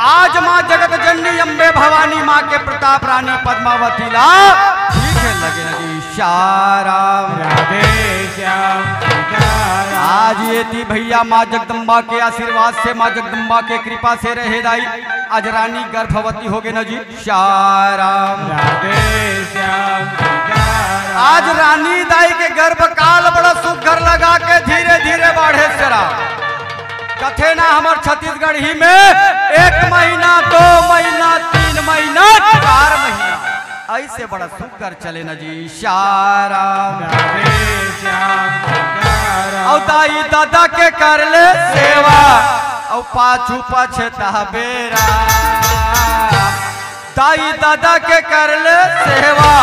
आज माँ जगत जननी अम्बे भवानी, माँ के प्रताप रानी पद्मावती ला ठीक है लगे लगी श्याम राधे श्याम सीताराम। आज ये ती भैया माँ जगदम्बा के आशीर्वाद से, माँ जगदम्बा के कृपा से रहे दाई, आज रानी गर्भवती हो गए ना जी। श्याम राम। राधे श्याम सीताराम। आज रानी दाई के गर्भकाल बड़ा सुघर लगा के धीरे धीरे बाढ़े श्याम। कथे ना हमर छत्तीसगढ़ी में एक महीना, दो महीना, तीन महीना, चार महीना, ऐसे बड़ा सुघर चले न जी श्याम। राधे श्याम सीताराम। औ दाई दादा के कर ले सेवा, औ पाछू पछता बेरा। दाई दादा के कर ले सेवा,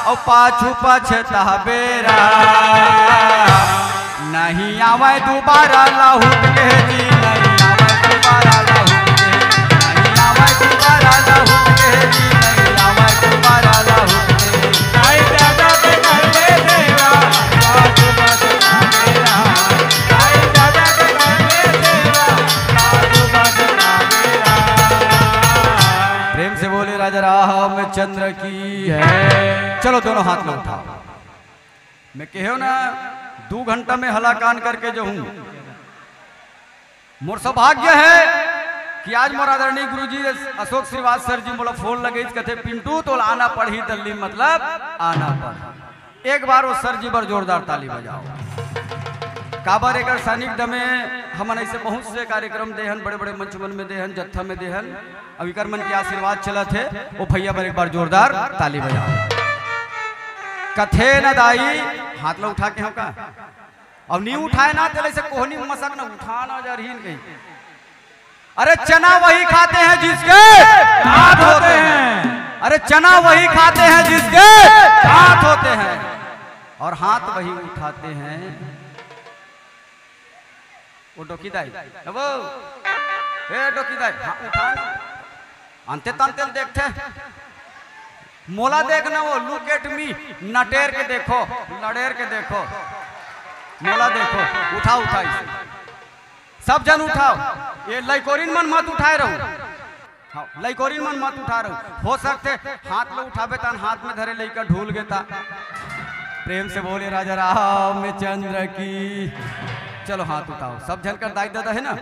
औ पाछू पछता बेरा। नहीं आवे दोबारा लहुट के जी, नहीं आवे दोबारा लहुट के, नहीं आवे दोबारा लहुट के जी, नहीं आवे दोबारा लहुट के। दाई दादा के कर ले सेवा, पाछू पछता बेरा। दाई दादा के कर ले सेवा, पाछू पछता बेरा। प्रेम से बोले राजा रामचंद्र की। जय। चलो दोनों हाथ ला उठाओ। मैं कहेव ना, दू घंटा में हलाकान करके जो हूँ, मोर सौभाग्य है कि आज मोर आदरणीय गुरुजी अशोक श्रीवास सर जी मोला फोन लगे, कथे, "पिंटू, तोला आना पड़ही दिल्ली, मतलब आना पड़ही।" एक बार वो सर जी बर जोरदार ताली बजाओ। काबर एकर सानिध्य में हमन ऐसे बहुत से कार्यक्रम देहन, बड़े-बड़े मंच मन में देहन, जत्था में देहन। अब इकर मन के आशीर्वाद चलत हे, वो भैया बर एक बार जोरदार ताली बजाओ। कथे न दाई, हाथ ला उठा के हो का? अब नहीं उठाए ना, तेला ऐसे कोहनी मसक न उठा ना जा रही कहीं। अरे चना वही खाते हैं जिसके दांत होते हैं। अरे चना वही खाते हैं जिसके दांत होते हैं, और हाथ वही उठाते हैं। वो डोकी दाई, ए वो, ए डोकी दाई, हाँ, उठा ना। अंते तंते देखथे। मोला देख ना वो, look at me, नटेर के देखो, लड़ेर के देखो, मोला देखो, उठाओ, उठाओ इसे। सब जन उठाओ, ये लइकोरिन मन मत उठाए रहो। हाँ, लइकोरिन मन मत उठा रहो। हो सकथे हाथ ला उठाबे तन हाथ में धरे लइका ढूल गे ता। प्रेम से बोले राजा रामचंद्र की। चलो हाथ उठाओ, सब झन कर दाई दादा हे ना।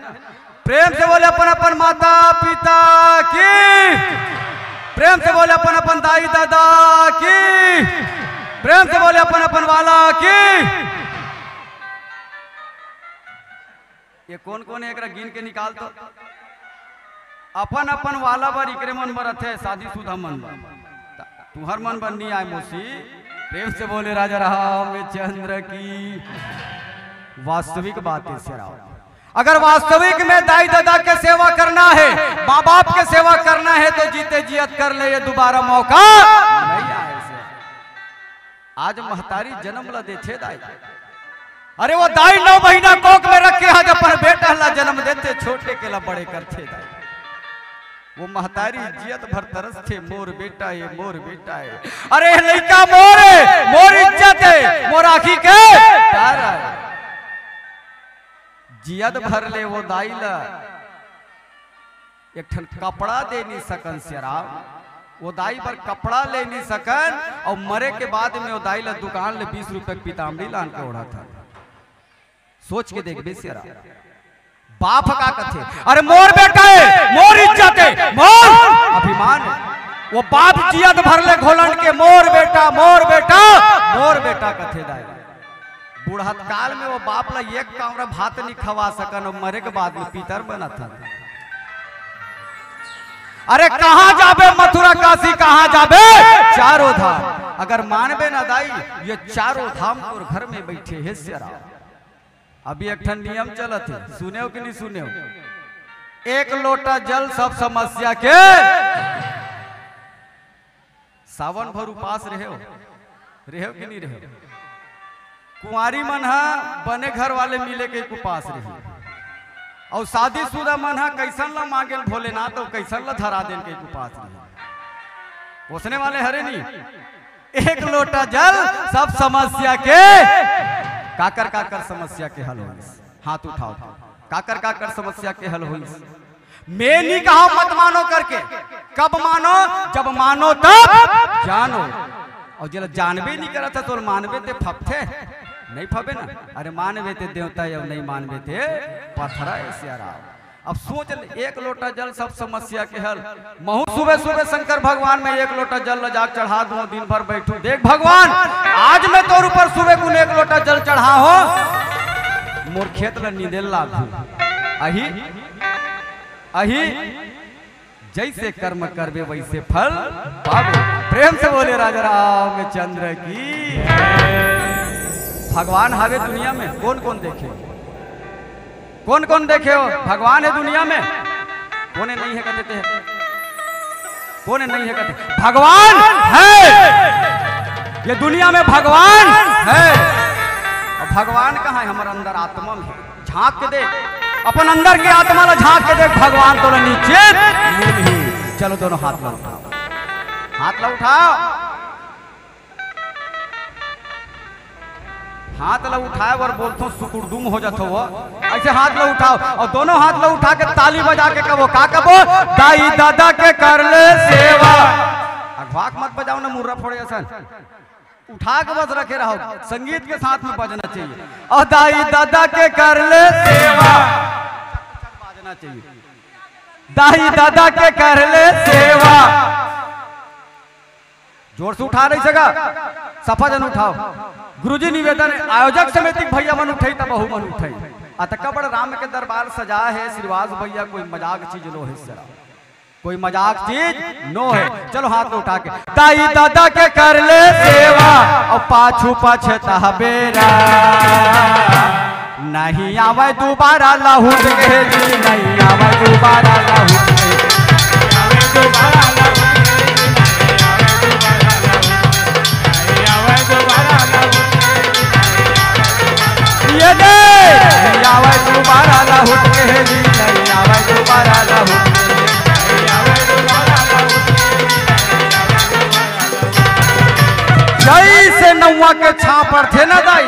प्रेम से बोले अपन अपन माता पिता की। प्रेम से बोले अपन अपन दाई दादा की। प्रेम से बोले अपन अपन वाला की। ये कोन कोन हे, एकरा गिन के निकाल तो। अपन अपन वाला बर इकरे मन बर अथे, शादीशुदा मन बर। त-, तुहर मन बर नहीं आए मौसी। प्रेम से बोले राजा रामचंद्र की। वास्तविक बात हे शेराव। अगर वास्तविक में दाई दादा के सेवा करना हे, माँ बाप के सेवा करना हे, तो जीते जियत कर ले, ये दोबारा मौका नहीं आए से। आज महतारी जन्म ला देथे दाई। अरे वो दाई नौ महीना कोख में रखे, आज अपन बेटा ला जन्म देथे, छोटे के ला बड़े करथे दाई। वो महतारी जियत भर तरसथे, "मोर बेटा ए, मोर बेटा ए।" अरे लइका मोर ए, मोर इज्जत ए, मोर आँखी के तारा ए। जियत भर ले वो दाई ला एक ठन कपड़ा दे नहीं सकन शेराव, वो दाई बर कपड़ा ले नहीं सकन, और मरे के बाद में वो दाई ला दुकान ले बीस रुपए के पीताम्बरी लान के ओढ़त हन। सोच के देखबे शेराव, बाप का कथे, "अरे मोर बेटा ए, मोर इज्जत ए, मोर अभिमान ए।" वो बाप जियत भर ले घोलंड के, "मोर बेटा, मोर बेटा, मोर बेटा," कथे दाई। बुढ़त काल में वो बाप ला एक कांवरा भात नहीं खवा सकन, अउ मरे के बाद में पितर बनत हन। अरे कहाँ जाबे मथुरा काशी, कहाँ जाबे चारों धाम? अगर मानबे ना दाई, ये चारों धाम तोर घर में बैठे हे सियाराम। अभी एक ठन नियम चलत हे, सुनेव कि नहीं सुनेव? एक लोटा जल सब समस्या के। सावन भर उपास रहेव, रहेव कि नहीं रहेव? कुंवारी मन हा बने घर वाले मिले के उपास रही, अउ शादीशुदा मन हा कैसन ला मांगेन भोलेनाथ, अउ कैसन ला धरा देन के उपास रही। ओसने वाले हरे नहीं। एक लोटा जल सब समस्या के। काकर काकर समस्या के हल होइस? हाथ उठाओ। काकर काकर समस्या के हल होइस? मैं नहीं कहा मत मानो करके। कब मानो? जब मानो तब जानो। अउ जेला जानबे नहीं करत हे, तो मानबे ते फपथे, नहीं फबे ना? अरे मानबे ते देवता हे, अउ नहीं मानबे ते पथरा हे सियाराम। अब सोच ले, एक लोटा जल सब समस्या के हल। महू सुबह सुबह शंकर भगवान में एक लोटा जल ल जाके चढ़ा दूं, दिन भर बैठू। देख भगवान, आज मैं तोर ऊपर सुबह कुन एक लोटा जल चढ़ा हो, मोर खेत ल नींदे लागू। अही, अही, जैसे कर्म करबे वैसे फल पाबे। प्रेम से बोले राजा रामचंद्र की। भगवान हावे दुनिया में, कौन कौन देखे? कौन कौन देखे हो? भगवान हे दुनिया में? कोने नहीं हे कहते थे? कोने नहीं हे कहते? भगवान हे। ये दुनिया में भगवान हे। अउ भगवान कहाँ हे? हमर अंदर आत्मा में हे। झांक के देख, अपन अंदर के आत्मा ला झांक के देख, भगवान तोला निश्चित मिलही। चलो दोनों हाथ ला उठाओ, हाथ ला उठाओ। हाथ ला उठाए बर बोलथों, सुकुड़दुम हो जाथो वो। ऐसे हाथ ला उठाओ अउ दोनों हाथ ला उठा के ताली बजा के कबो, का कबो? दाई ददा के कर ले सेवा। अघवाक मत बजाओ ना, मुर्रा फोड़े असन। उठा के बस रखे रहो, संगीत के साथ में बजना चाहिए। अउ दाई ददा के कर ले सेवा, बाजना चाहिए। दाई ददा के कर ले सेवा। जोर से उठा नहीं सका, सफा जन उठाओ। गुरुजी निवेदन हे, आयोजक समिति के भैया मन उठाई, तब बहू मन उठाई। अतका बड़ राम के दरबार सजा हे श्रीवास भैया, कोई मजाक चीज नो हे सरा, कोई मजाक चीज नो हे। चलो हाथ उठा के, दाई ददा के कर ले सेवा, अउ पाछू पछताबे ना। नहीं आवे दोबारा लहुट के जी, नहीं आवे दोबारा लहुट के। ये दे, नहीं आवे दोबारा लहुट के जी, नहीं आवे दोबारा लहुट के। जैसे नौवा के छांव पड़थे ना दाई,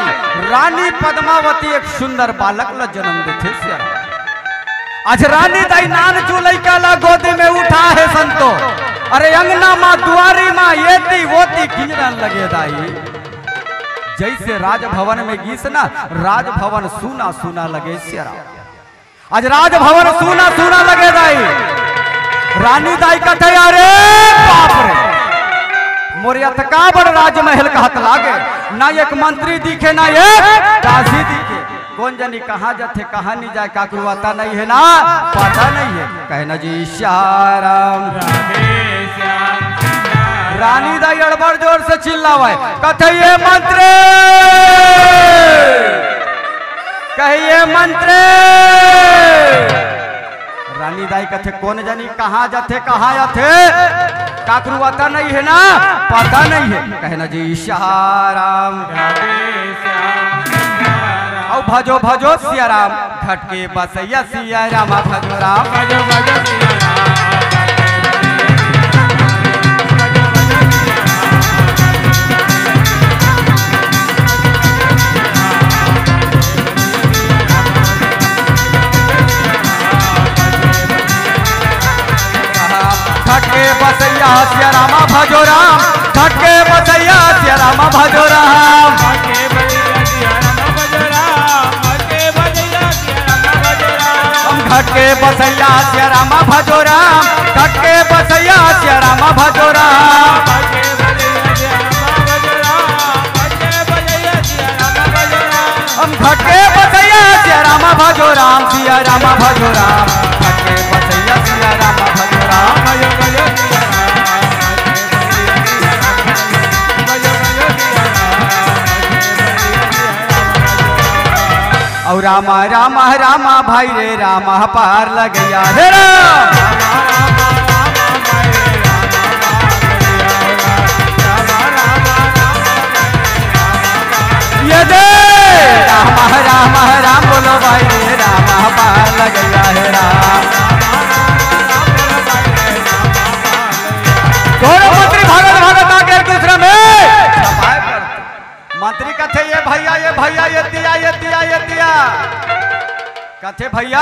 रानी पद्मावती एक सुंदर बालक ला जन्म देथे सियाराम। आज रानी दाई नानचू लइका ला गोदी में उठा हे संतो। अरे अंगना मा दुआरी मा एती ओती किंजरन लगे दाई। जैसे राजभवन में गीस ना, राजभवन सूना सूना लगे सियाराम। आज राजभवन सूना सूना लगे दाई। रानी दाई कथे, "अरे बाप रे, मोर अतका बड़ राजमहल कहत लागे, ना एक मंत्री दिखे, ना एक दासी दिखे।" कौन जनी कहाँ जाथे, कहाँ नहीं जाए, काकरू अता नहीं हे ना, पता नहीं हे। कहे ना जी सियाराम। रानी दाई अड़बड़ जोर से चिल्लावे, कथे, "ये मंत्री, कहिए मंत्री।" रानी दाई कथे, "कौन जानी कहाँ जाथे, कहाँ आथे, काकरू अता नहीं हे ना, पता नहीं हे।" कहे ना जी सियाराम। अउ भजो भजो सियाराम, घटके बसैया सियाराम, भजो राम। भजो भजो सियाराम। घटके बसैया सियाराम भजो राम, घटके बसैया सियाराम भजो राम। हम थके बसैया सिया राम भजो राम, थके बसैया सिया राम भजो राम। हम थके बसैया सिया राम भजो राम, सिया राम भजो राम, थके बसैया सिया राम भजो राम। अउ रामा रामा रामा भाई रे रामा पार लगैया हे राम। ये दे रामा रामा राम बोलो भाई रे रामा पार लगैया हे राम। दोनों मंत्री भागत भागत आगे एक दूसरे में। मंत्री कथे, "ये भैया, ये भैया, ये दिया, ये दिया, ये दिया।" कथे, "भैया,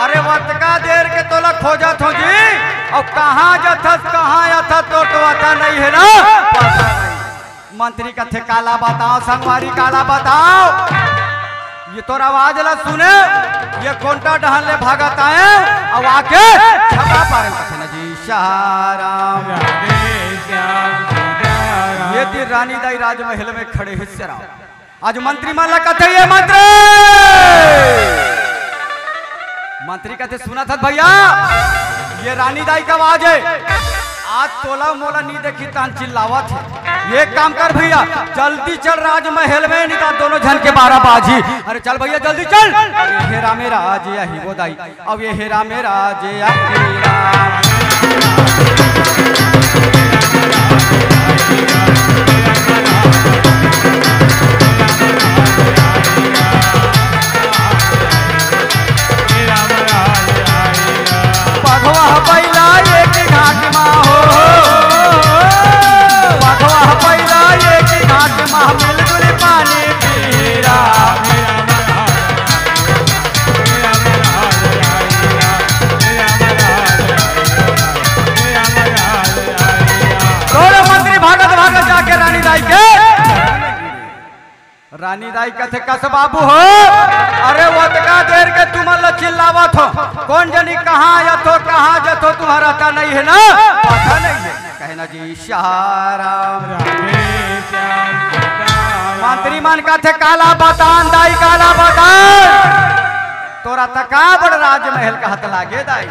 अरे वतका देर के तोला खोजत हो जी, अउ कहाँ जथस, कहाँ अथस, तोर तो अता नहीं है ना, पता नहीं।" मंत्री कथे, "काला बताओ संगवारी, काला बताओ, ये तोर आवाज ला सुने, ये कोंटा डहन ले भागत आए, अउ आके छपा पारे।" कथे ना जी, "सहाराम।" ये दिन रानी दाई राजमहल में खड़े हे सिया राम। आज मंत्री मन ला कथे, ये मंत्री, मंत्री कथे, "सुनत हस भैया, ये रानी दाई के आवाज हे। आज तोला मोला नी देखी तहन चिल्लावत हे। एक काम कर भैया, जल्दी चल राजमहल में, नी त दोनों झन के बारा बाजी। अरे चल भैया जल्दी चल।" अरे हे रामे राज, यही वो दाई। अब ये हेरा मेरा जे आखिरी राम। पगवा पहिला एक घाट मा हो, पगवा पहिला एक घाट मा मिलजुल पानी पीरा। दोनों मंत्री भागत भागत जाके रानी दाई के। रानी दाई कथे, "कस बाबू हो, अरे वतका देर के तुमन ल चिल्लावत हो, कोन जनी कहाँ आयत हो, कहाँ जत हो, तुम्हारा पता नहीं है ना, पता नहीं है।" कहे ना जी, सहाराम। मंत्री मन कथे, "काला बतान दाई, काला बतान।" तोरा तका बड़ राजमहल कहत लागे दाई।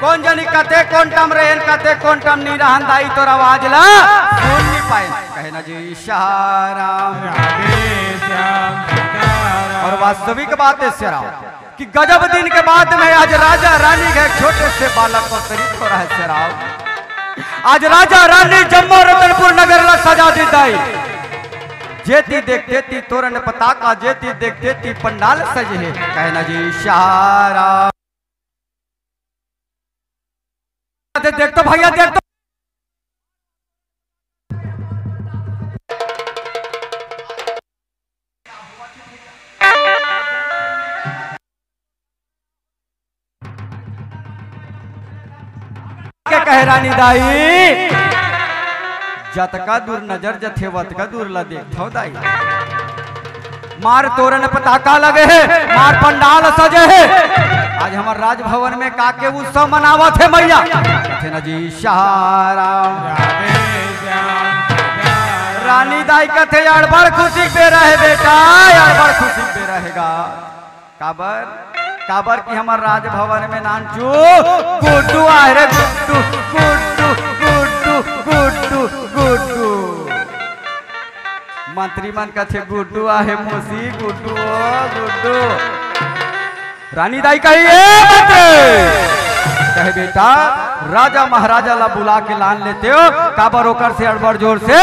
कोन जनी कते कोन टम रहेन, कते कोन टम नी रहन दाई, तोरा आवाज ला सुन नी पाए। कहे ना जी, सहाराम। और वास्तविक बात हे सिया राम कि गजब दिन के बाद में आज राजा रानी के छोटे से बालक को शरीर हो रहा है सिया राम। आज राजा रानी जम्मो रतनपुर नगर ला सजा दी दाई। जेती देख तेती तोरन पताका, जेती देख तेती पंडाल सजे हे। कहे ना जी सहाराम। देख तो भैया, देख तो। के कहे रानी दाई, जतका दूर नजर जथे, वतका दूर ला देखथव दाई। मार तोरन पताका लगे हे, मार पंडाल सजे हे। आज हमर राजभवन में काके उत्सव मनावत हे मैया। कथे ना जी सहाराम। रानी दाई कथे, "अड़बड़ खुशी के बेरा हे बेटा, अड़बड़ खुशी के बेरा हे गा।" काबर, काबर कि हमर राजभवन में नानचू गुड्डू आहे रे, गुड्डू, गुड्डू, गुड्डू, गुड्डू, गुड्डू। मंत्री मन कथे, "गुड्डू आहे मौसी, गुड्डू ओ, गुड्डू।" रानी दाई कही, "ए मंत्री," कहे, "बेटा, राजा महाराजा ला बुला के लान लेते हो, काबर ओकर से अड़बड़ जोर से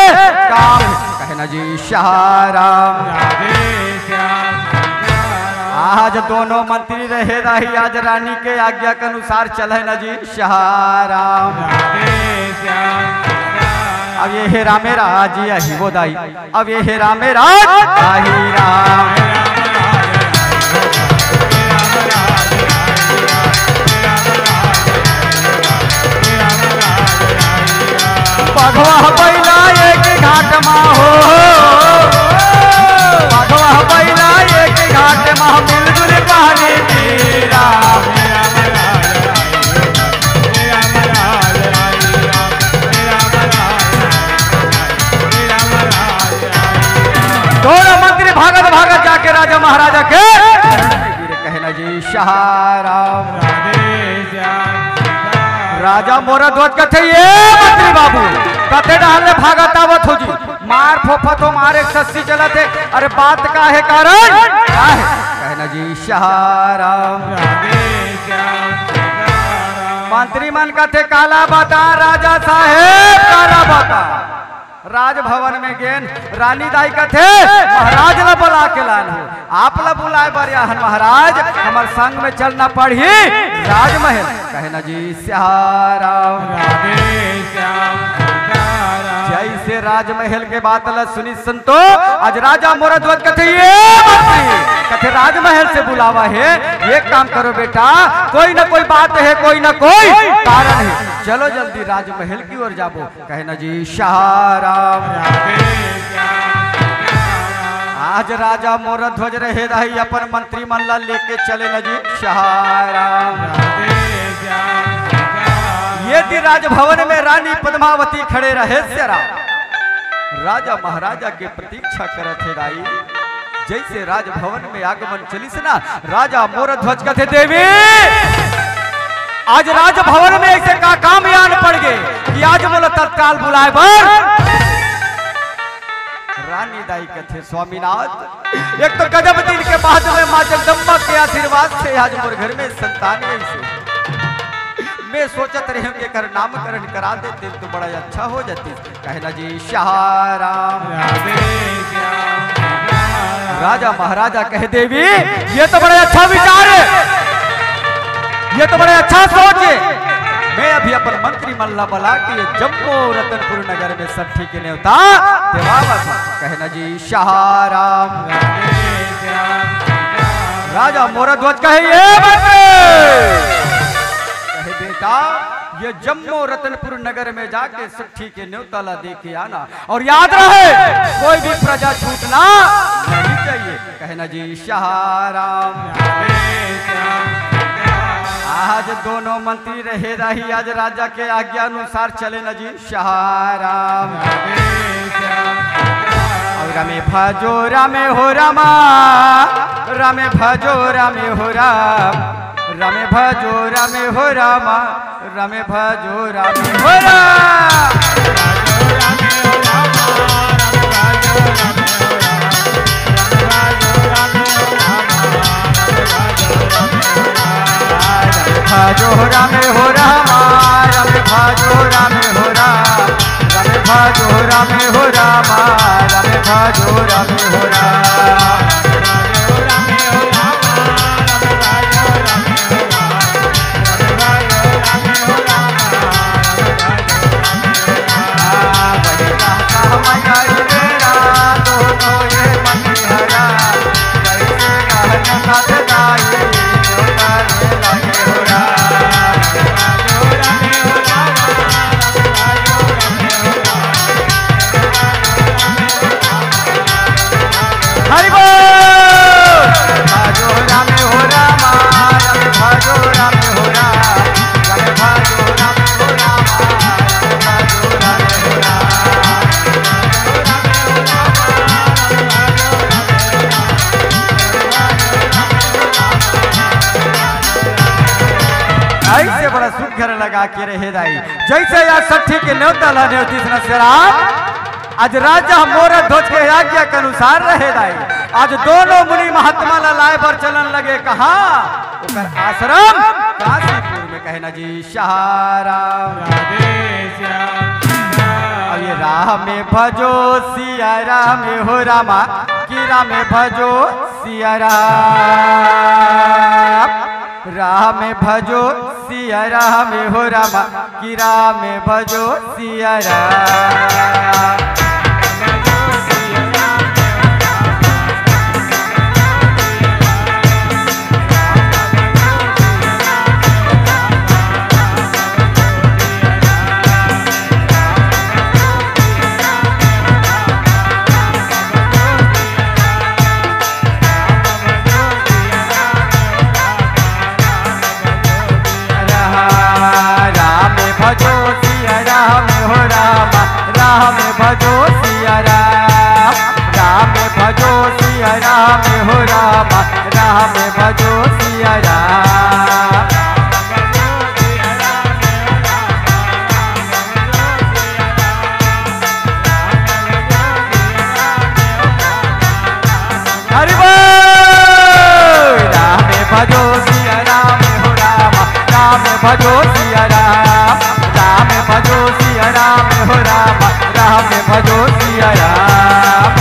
काम।" कहे ना जी सहाराम। आज दोनों मंत्री रहे रही, आज रानी के आज्ञा के अनुसार चले ना जी सहाराम। अब ये हेरा मेरा जी अही वो दाई, अब ये हेरा मेरा अही राम। पगवा बैला एक घाट मा हो, पगवा बैला एक घाट मा मिलजुल पानी पीरा। राम। राजा मोरा ध्वज कथे, "ए मंत्री बाबू, कते डहर ले भागत आवत हो जी? मार फोफत हो, मार एक सस्सी चलत हे। अरे बात का हे कारण? का हे?" कहे ना जी, "सिया राम।" मंत्री मन कथे, "काला बता राजा साहेब, काला बता।" राजभवन में गेन, रानी दाई कथे, "महाराज ला बुला के लान हो, आप ला बुलाए बर आए हन महाराज, हमर संग में चलना पड़ही राजमहल।" कहे ना जी, "सिया राम।" जैसे राजमहल के बात ला सुनिस संतो, आज राजा मोरा ध्वज कथे, "ए मंत्री," कथे, "राजमहल से बुलावा हे, एक काम करो बेटा, कोई ना कोई बात हे, कोई ना कोई कारण हे, चलो जल्दी राजमहल की ओर जाबो।" कहे ना जी, "सिया राम।" आज राजा मोरा ध्वज रहे दाई अपन मंत्री मन ला लेके चले ना जी, "सिया राम।" ये दिन राजभवन में रानी पद्मावती खड़े रहे, सिया राम। राजा महाराजा के प्रतीक्षा करत हे दाई। जैसे राजभवन में आगमन चलिस ना, राजा मोर ध्वज कथे, "देवी, आज राजभवन में ऐसे का काम आन पड़ गे कि आज मोला तत्काल बुलाए बर?" रानी दाई कथे, "स्वामीनाथ, एक तो गजब दिन के बाद में माँ जगदम्बा के आशीर्वाद से आज मोर घर में संतान आइसे। मैं सोचत रहेंव कि एकर नामकरण करा देते तो बड़ा अच्छा हो जाती।" कहे ना जी, "सिया राम।" राजा महाराजा कहे, "देवी, ये तो बड़ा अच्छा विचार हे, ये तो बड़ा अच्छा सोच हे। मैं अभी अपन मंत्री मन ला बुला के ये जम्मो रतनपुर नगर में सट्ठी के नेवता देवावत हँव।" कहे ना जी, "सिया राम।" राजा मोर ध्वज कहे, "ए मंत्री," कहे, "बेटा, ये जम्मो रतनपुर नगर में जाके सट्ठी के नेवता ला दे के आना, और याद रहे, कोई भी प्रजा छूटना नहीं चाहिए।" कहे ना जी, "सिया राम।" आज दोनों मंत्री रहे दाई, आज राजा के आज्ञा अनुसार चले ना जी, "सिया राम।" और "रामे भजो रामे हो रामा, रामे भजो रामे हो राम, रामे भजो रामे हो रामा, रामे भजो रामे हो राम।" भजो रामे हो रामा, रामे भजो रामे हो राम, रामे भजो रामे हो रामा, रामे भजो रामे हो राम। हरि बोल। ऐसे बड़ा सुघर लगा के रहे दाई, जैसे या सट्ठी के नेवता ला नेवतीस ना सिया राम। आज राजा मोर ध्वज के आज्ञा के अनुसार रहे दाई। आज दोनों मुनि महात्मा ला लाए बर चलन लगे कहाँ? ओकर आश्रम काशीपुर में। कहे ना जी, सिया राम। राधे श्याम। अब ये रामे भजो सिया रामे हो रामा, कि रामे भजो सिया राम। रामे भजो सिया रामे हो रामा, कि रामे भजो सिया राम। राम भजो सिया राम हो रामा, राम भजो भजो सिया राम, राम भजो सिया राम, हो राम, राम भजो सिया राम।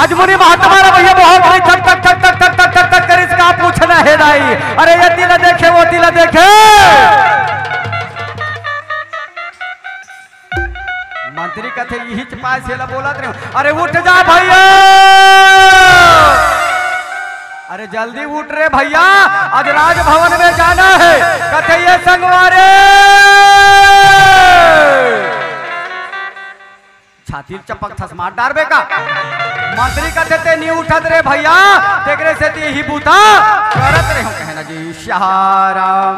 आज मुनि महात्मा ला भैया बहुत बड़ी ठक ठक ठक ठक ठक ठक ठक ठक करिस, का पूछना हे दाई। अरे ये तिला देखे, वो तिला देखे। मंत्री कथे, "इही चपाय से ला बोलत रहे।" अरे उठ जा भैया, अरे जल्दी उठ रे भैया, आज राजभवन में जाना है। कथे, "ये संगवारी।" छाती चपक थस मार डारबे का? मंत्री कथे, "ते नी उठत रे भैया, तेकरे सेती ही बूता करत रहे हो।" कहे ना जी, "सिया राम।"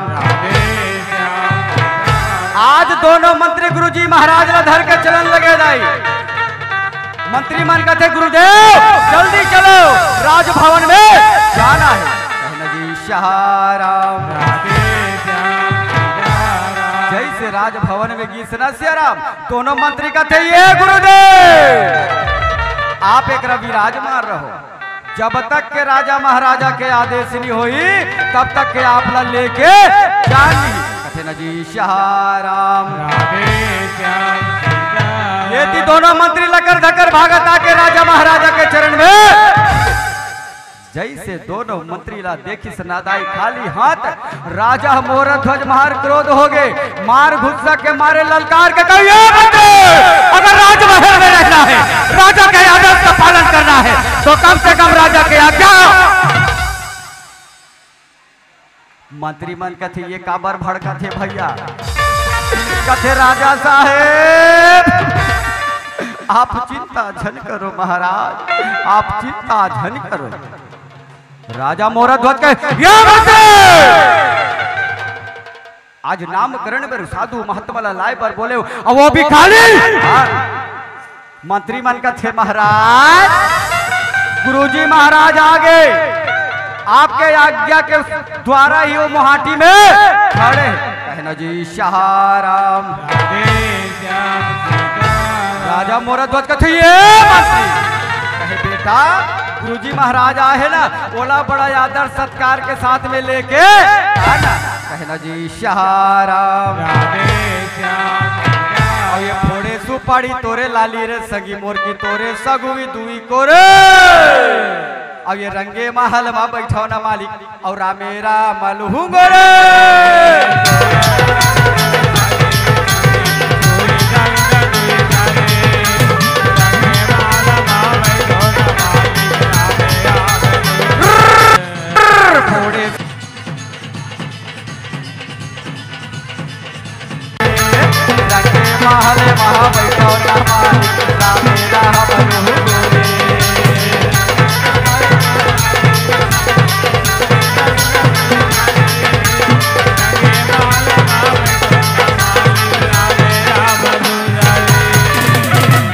आज दोनों मंत्री गुरुजी महाराज ला धर के चलन लगे दाई। मंत्री मन कथे, "गुरुदेव, जल्दी चलो, राजभवन में जाना है।" कहे ना जी, "सिया राम।" जैसे राजभवन में गीस ना सिया राम, दोनों मंत्री कथे, "ये गुरुदेव, आप एकरा विराजमान रहो, जब तक के राजा महाराजा के आदेश नहीं होई, तब तक के आप ला लेके जानी।" कथे ना जी, "सिया राम।" ये ती दोनों मंत्री लकर धकर भागत आके राजा महाराजा के चरण में जैसे दोनों मंत्री ला देखिस ना दाई खाली हाथ, राजा मोर ध्वज महार क्रोध हो गए, मार गुस्सा के मारे ललकार के कहे, "ये मंत्री, अगर राजमहल में रहना है, राजा के आदेश का पालन करना है, तो कम से कम राजा के आज्ञा।" मंत्री मन कथे, "ये काबर भड़कत हे भैया?" कथे, "राजा साहेब, आप चिंता झन करो महाराज, आप चिंता झन करो।" राजा मोर ध्वज कहे, "ये मंत्री, आज नामकरण में साधु महात्मा ला लाए बर बोले हो, अउ वो भी खाली।" हाँ। मंत्री मन कथे, "महाराज, गुरुजी महाराज आ गए, आपके आज्ञा के द्वारा ही वो मोहाटी में खड़े हैं।" कहे ना जी, "सिया राम।" राजा मोर ध्वज कथे, "ये मंत्री।" कहे, "बेटा, गुरुजी महाराज आहे ना, ओला बड़ा आदर सत्कार के साथ में लेके आना।" कहे ना जी, "सिया राम।" अउ ये फोड़े सुपारी तोरे लाली रे सगी मोर की तोरे सगुई दुई कोरे। अउ ये रंगे महल मा बैठो ना मालिक, अउ रामे राम लुहुंगो रे। फोड़े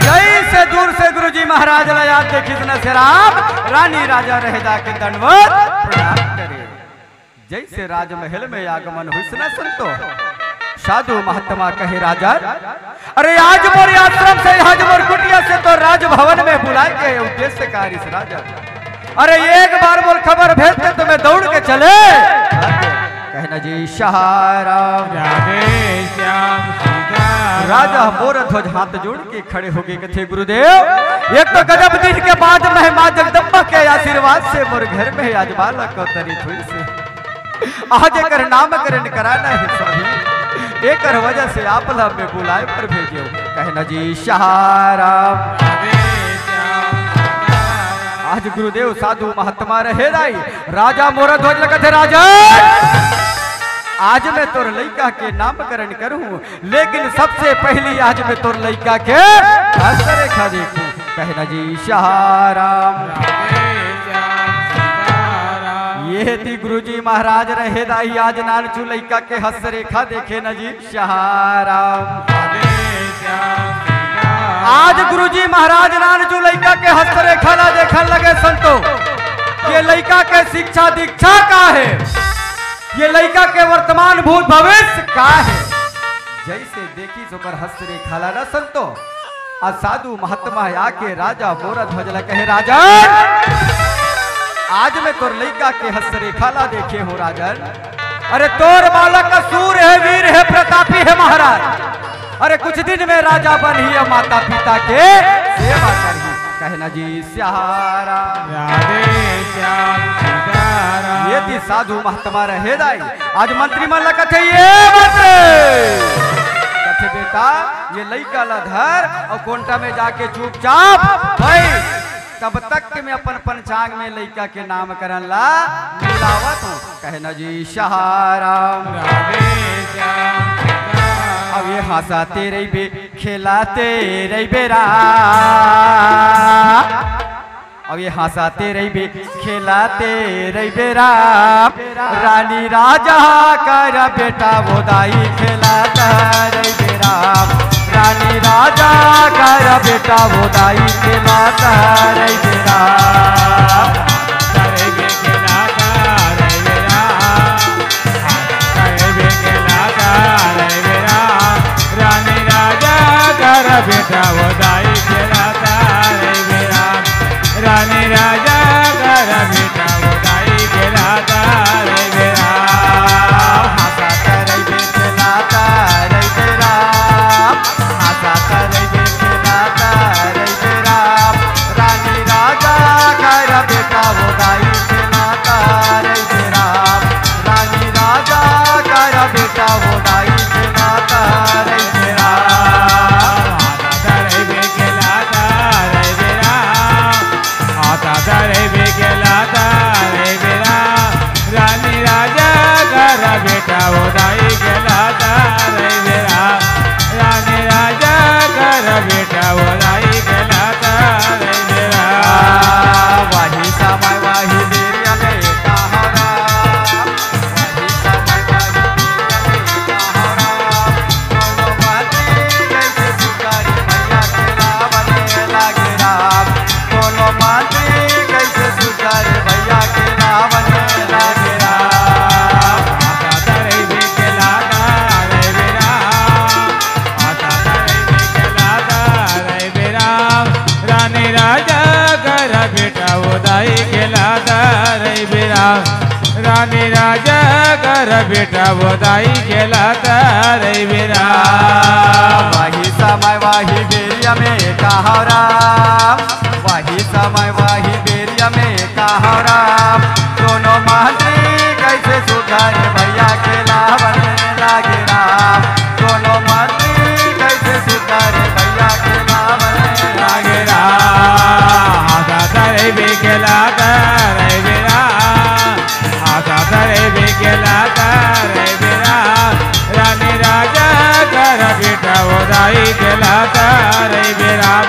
जैसे दूर से गुरुजी महाराज ला याद देखिस न से राम, रानी राजा रहे जाके दंडवत प्रणाम करे। जैसे राजमहल में आगमन हुइस न संतो, साधु महात्मा कहे, "राजन, अरे आज मोर आश्रम से, आज मोर कुटिया से तो राजभवन में बुलाए गए उद्देश्य का रिस राजन। अरे एक बार मोर खबर भेजते तो मैं दौड़ के चले।" कहे ना जी, "सिया राम।" राजा मोर ध्वज हाथ जोड़ के खड़े हो गए, कथे, "गुरुदेव, एक तो गजब दिन के बाद महिमा जगदम्बा के आशीर्वाद से मोर घर में आज बालक अवतरित हुइस हे। आज एकर नामकरण कराना हे स्वामी, एकर वजह से आप ला मैं बुलाए बर भेजे हो।" कहे ना जी, "सिया राम।" आज गुरुदेव साधु महात्मा रहे दाई, राजा मोर ध्वज ला कथे, "राजा, आज मैं तोर लइका के नामकरण करूं, लेकिन सबसे पहली आज मैं तोर लइका के हस्तरेखा देखूं।" कहे ना जी, "सिया राम।" ये ती गुरुजी महाराज रहे दाई, आज नानचू लइका के हस्तरेखा देखे ना जी, "सिया राम।" आज गुरुजी महाराज नानचू लइका के हस्तरेखा ला देखन लगे संतो, ये लइका के शिक्षा दीक्षा का हे, ये लइका के वर्तमान भूत भविष्य का हे। जैसे देखिस ओकर हस्तरेखा ला ना संतो, अउ साधु महात्मा आके राजा मोर ध्वज ल कहे, राजन, आज मैं तोर लइका के हस्तरेखा ला देखे हों राजन। अरे तोर बालक सूर हे, वीर हे, प्रतापी हे महाराज। अरे कुछ दिन में राजा बनही अउ माता पिता के सेवा करही। कहे ना जी सियारा। राधे श्याम सीताराम। ये ती साधु महात्मा रहे दाई। आज मंत्री मन ला कथे, ये मंत्री कथे, बेटा, ये लइका ला धर अउ कोंटा में जाके चुपचाप बइठ। तब तक के मैं अपन पंचांग में लइका के नामकरण ला मिलावत हों। कहे ना जी सियारा। राधे श्याम सीताराम। अब ये हंसाते रहिबे, खेलाते रहिबे राम। अब ये हंसाते रहिबे, खेलाते रहिबे राम। रानी राजा कर बेटा वो दाई, खेलाता रहिबे राम। रानी राजा कर बेटा वो दाई, खेलाता रहिबे राम। रानी राजा कर बेटा वो दाई, खेलाता रहिबे राम। रानी राजा कर बेटा वो दाई, खेलाता रहिबे राम। हंसाता रहिबे, खेलाता रहिबे राम। हंसाता रहिबे, खेलाता रहिबे राम। रानी राजा कर बेटा वो दाई, खेलाता रहिबे राम। रानी राजा कर बेटा वो दाई, खेलाता रहिबे राम। हंसाता रहिबे, खेलाता रहिबे राम। हंसाता रहिबे, खेलाता रहिबे राम। रानी राजा कर बेटा वो दाई, खेलाता रहिबे राम। रानी राजा कर बेटा वो दाई, खेलाता रहिबे राम। वही समय वही बेरिया में कहारा। रानी राजा कर बेटा वो दाई, खेलाता रहिबे राम। रानी राजा कर बेटा वो दाई, खेलाता रहिबे राम। वही समय वही बेरिया में कहारा। वही समय वही बेरिया में कहारा। दोनों मंत्री कैसे सुधारे भैया, खेलावन लागे राम। दोनों मंत्री कैसे सुधारे भैया, खेलावन लागे राम। हंसाता रहिबे, खेलाता रहिबे राम। हंसाता रहिबे, खेलाता रहिबे राम। रानी राजा कर बेटा वो दाई, खेलाता रहिबे राम।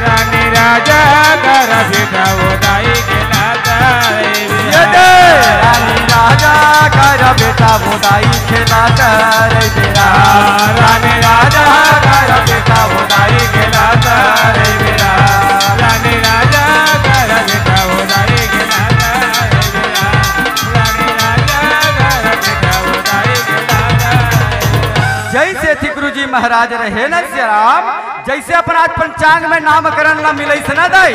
रानी राजा कर बेटा वो दाई, खेलाता रहिबे राम। रानी राजा कर बेटा वो दाई, खेलाता रहिबे राम। रानी राजा कर बेटा वो दाई, खेलाता रहिबे राम। रानी राजा कर बेटा वो दाई, खेलाता रहिबे राम। रानी राजा कर बेटा वो दाई, खेलाता रहिबे राम। जैसे थी गुरुजी महाराज रहे ना सियाराम, जैसे अपन आज पंचांग में नामकरण ला मिलइस ना दाई,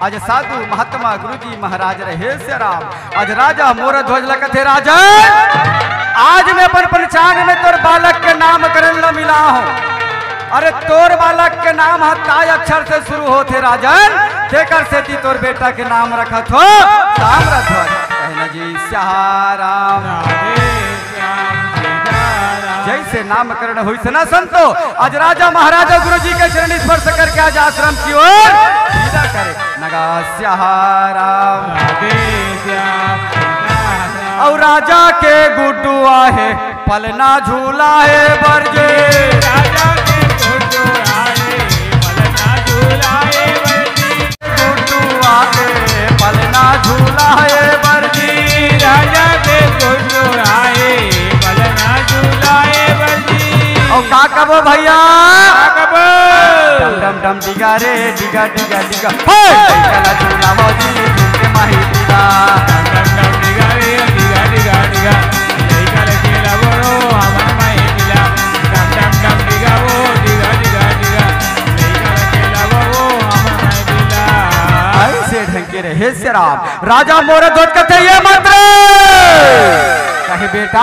आज साधु महात्मा गुरुजी महाराज रहे सियाराम। आज राजा मोर ध्वज ल कथे, राजन, आज मैं अपन पंचांग में तोर बालक के नामकरण ल मिला हों। अरे तोर बालक के नाम ह ताय अक्षर से शुरू होथे राजन, तेकर सेती तोर बेटा के नाम रखत हों ताम्रध्वज। कहे ना जी सियाराम। जैसे नामकरण होइस ना संतो, आज राजा महाराजा गुरुजी के चरण स्पर्श करके आज आश्रम की ओर विदा करे। नगा सियाराम। अउ राजा के गुड्डू आहे, पलना झूला हे बरजे। राजा के गुड्डू आहे, पलना झूला हे बरजे। गुड्डू आए, पलना झूला हे बरजी। राजा के गुड्डू आए, पलना झूला हे बरजी। अउ का कबो भैया? का कबो? डम डम डम डिगा रे, डिगा डिगा डिगा। हे! लइका ला झूला हो जी, झूम के माही डिगा। डम डम डम डिगा रे, डिगा डिगा डिगा। लइका ला झूला बोलो, हमर माही डिगा। डम डम डम डिगा वो, डिगा डिगा डिगा। हे श्री राम, राजा मोर ध्वज कथे ये मंत्र। कहे, "बेटा,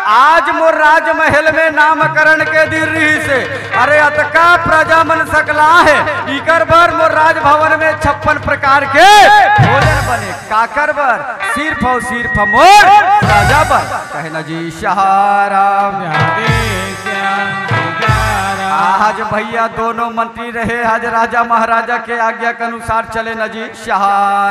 आज मोर राजमहल में नामकरण के दिन रहिस हे। अरे, अतका प्रजा मन सकला हे, इकर बर मोर राजभवन में छप्पन प्रकार के भोजन बने।" काकर बर? सिर्फ अउ सिर्फ मोर राजा बर। कहे न जी, "सिया राम।" राधे श्याम सीताराम। आज भैया दोनों मंत्री रहे, आज राजा महाराजा के आज्ञा के अनुसार चले न जी। सिया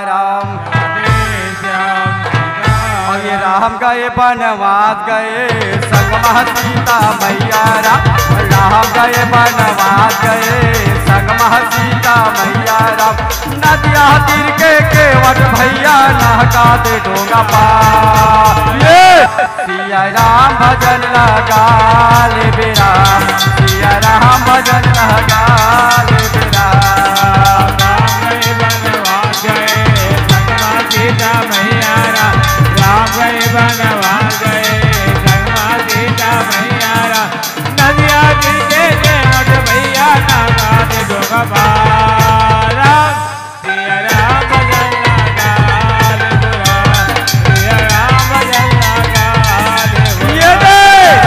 राम। राधे श्याम सीताराम। अरे राम गए बनवास गए, संग महा सीता मैया राम। राम गए बनवास गए, संग महा सीता मैया राम। नदिया तीर के केवट भैया, नहका दे डोंगा पार। ये सिया राम भजन लगा ले बेरा, सिया राम भजन लगा ले बेरा। राम गए बनवास गए, संग महा सीता मैया राम। राम गए बनवास गए, संग महा सीता मैया राम। नदिया तीर के केवट भैया, नहका दे डोंगा पार। सिया राम भजन लगा ले बुरा, सिया राम भजन लगा ले बुरा। ये दे।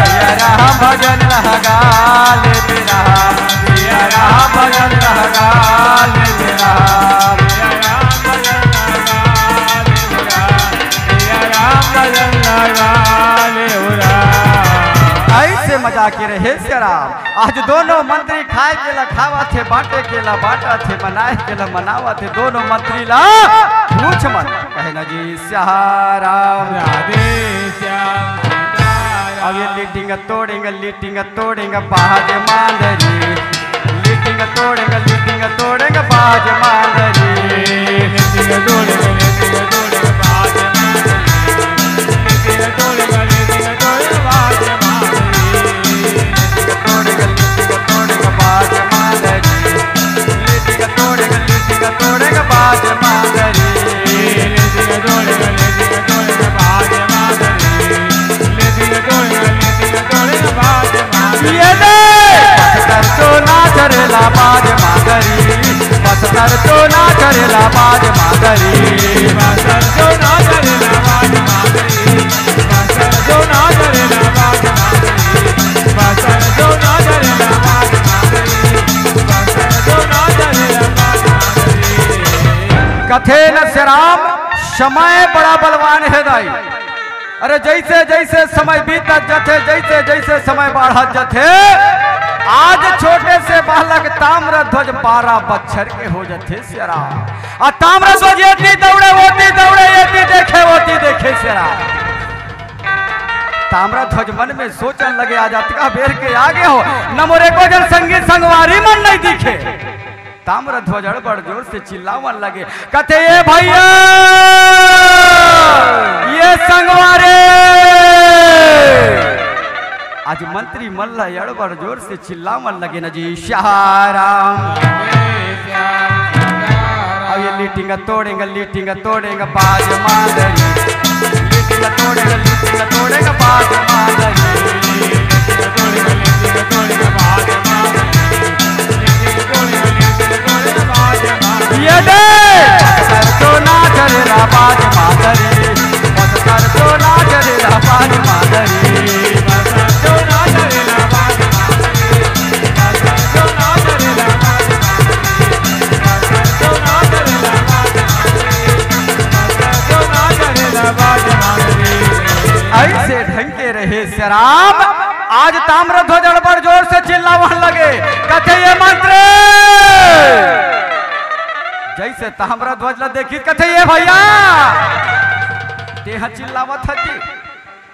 सिया राम भजन लगा ले बिरा, सिया राम भजन लगा ले बिरा। सिया राम भजन लगा ले बुरा, सिया राम भजन लगा ले बुरा। ऐसे मजा के रहे सिया राम। आज दोनों मंत्री खाए के ला खावत हे, बांटे के ला बांटत हे, मनाए के ला मनावत हे। दोनों मंत्री ला पूछ मत। कहे न जी सिया राम। राधे श्याम सीताराम। अब ये लिटिंग तोड़ेंगे, लिटिंग तोड़ेंगे बाज मांदरी। लिटिंग तोड़ेंगे, लिटिंग तोड़ेंगे बाज मांदरी। लिटिंग तोड़ेंगे, लिटिंग तोड़ेंगे बाज मांदरी। लिटिंग तोड़ेंगे, लिटिंग तोड़ेंगे बाज मांदरी। ये दे। बस्तर तो ना चरेला बाज मांदरी, बस्तर तो ना चरेला बाज मांदरी। बस्तर तो ना चरेला बाज मांदरी। कथे न सिया राम, समय बड़ा बलवान हे दाई। अरे जैसे जैसे समय बीतत जथे, जैसे जैसे समय बढ़त जथे, आज छोटे से बालक ताम्रध्वज बारह बच्छर के हो जथे सिया राम। अउ ताम्रध्वज एती दौड़े, ओती दौड़े, एती देखे, ओती देखे सिया राम। ताम्रध्वज मन में सोचन लगे, आज अतका बेर के आगे हो, न मोर एको झन संगी संगवारी मन नहीं दिखे। ताम्रध्वज अड़बड़ जोर से चिल्लावन लगे, कथे, "ये भैया, ये संगवारी।" आज मंत्री मन ला अड़बड़ जोर से चिल्लावन लगे न जी, "सिया राम।" अब ये लिटिंग तोड़ेंगे, लिटिंग तोड़ेंगे बाज मांदरी। लिटिंग तोड़ेंगे, लिटिंग तोड़ेंगे बाज मांदरी। ये दे। बस्तर तो ना चरेला बाज मांदरी। बस्तर तो ना चरेला बाज मांदरी। ऐसे ढंग के रहे सिया राम। आज ताम्रध्वज अड़बड़ जोर से चिल्लावन लगे, कथे, "ये मंत्री।" जैसे ताम्रध्वज ला देखी, कथे, "ये भैया, तेहा चिल्लावत हस जी।"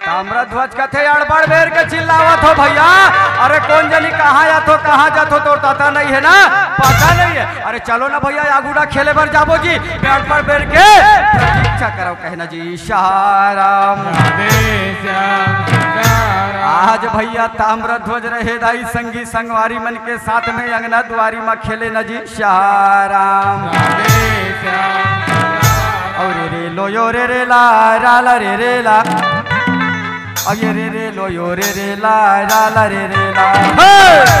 ताम्रध्वज कथे, "अड़बड़ बेर के चिल्लावत हो भैया, अरे कोन जनी कहाँ जाथो, कहाँ जाथो, तोर पता नहीं हे ना, पता नहीं हे। अरे चलो ना भैया, आगू डहर खेले बर जाबो जी, अड़बड़ बेर के प्रतीक्षा करव।" कहे न जी, "सिया राम।" राधे श्याम सीताराम। आज भैया ताम्रध्वज रहे दाई संगी संगवारी मन के साथ में अंगना दुआरी म खेले न जी, सिया राम। राधे श्याम सीताराम। अउ रे रे लो यो रे रे ला, रा ला रे रे ला। अउ ये रे रे लो यो रे रे ला, रा ला रे रे ला। हे!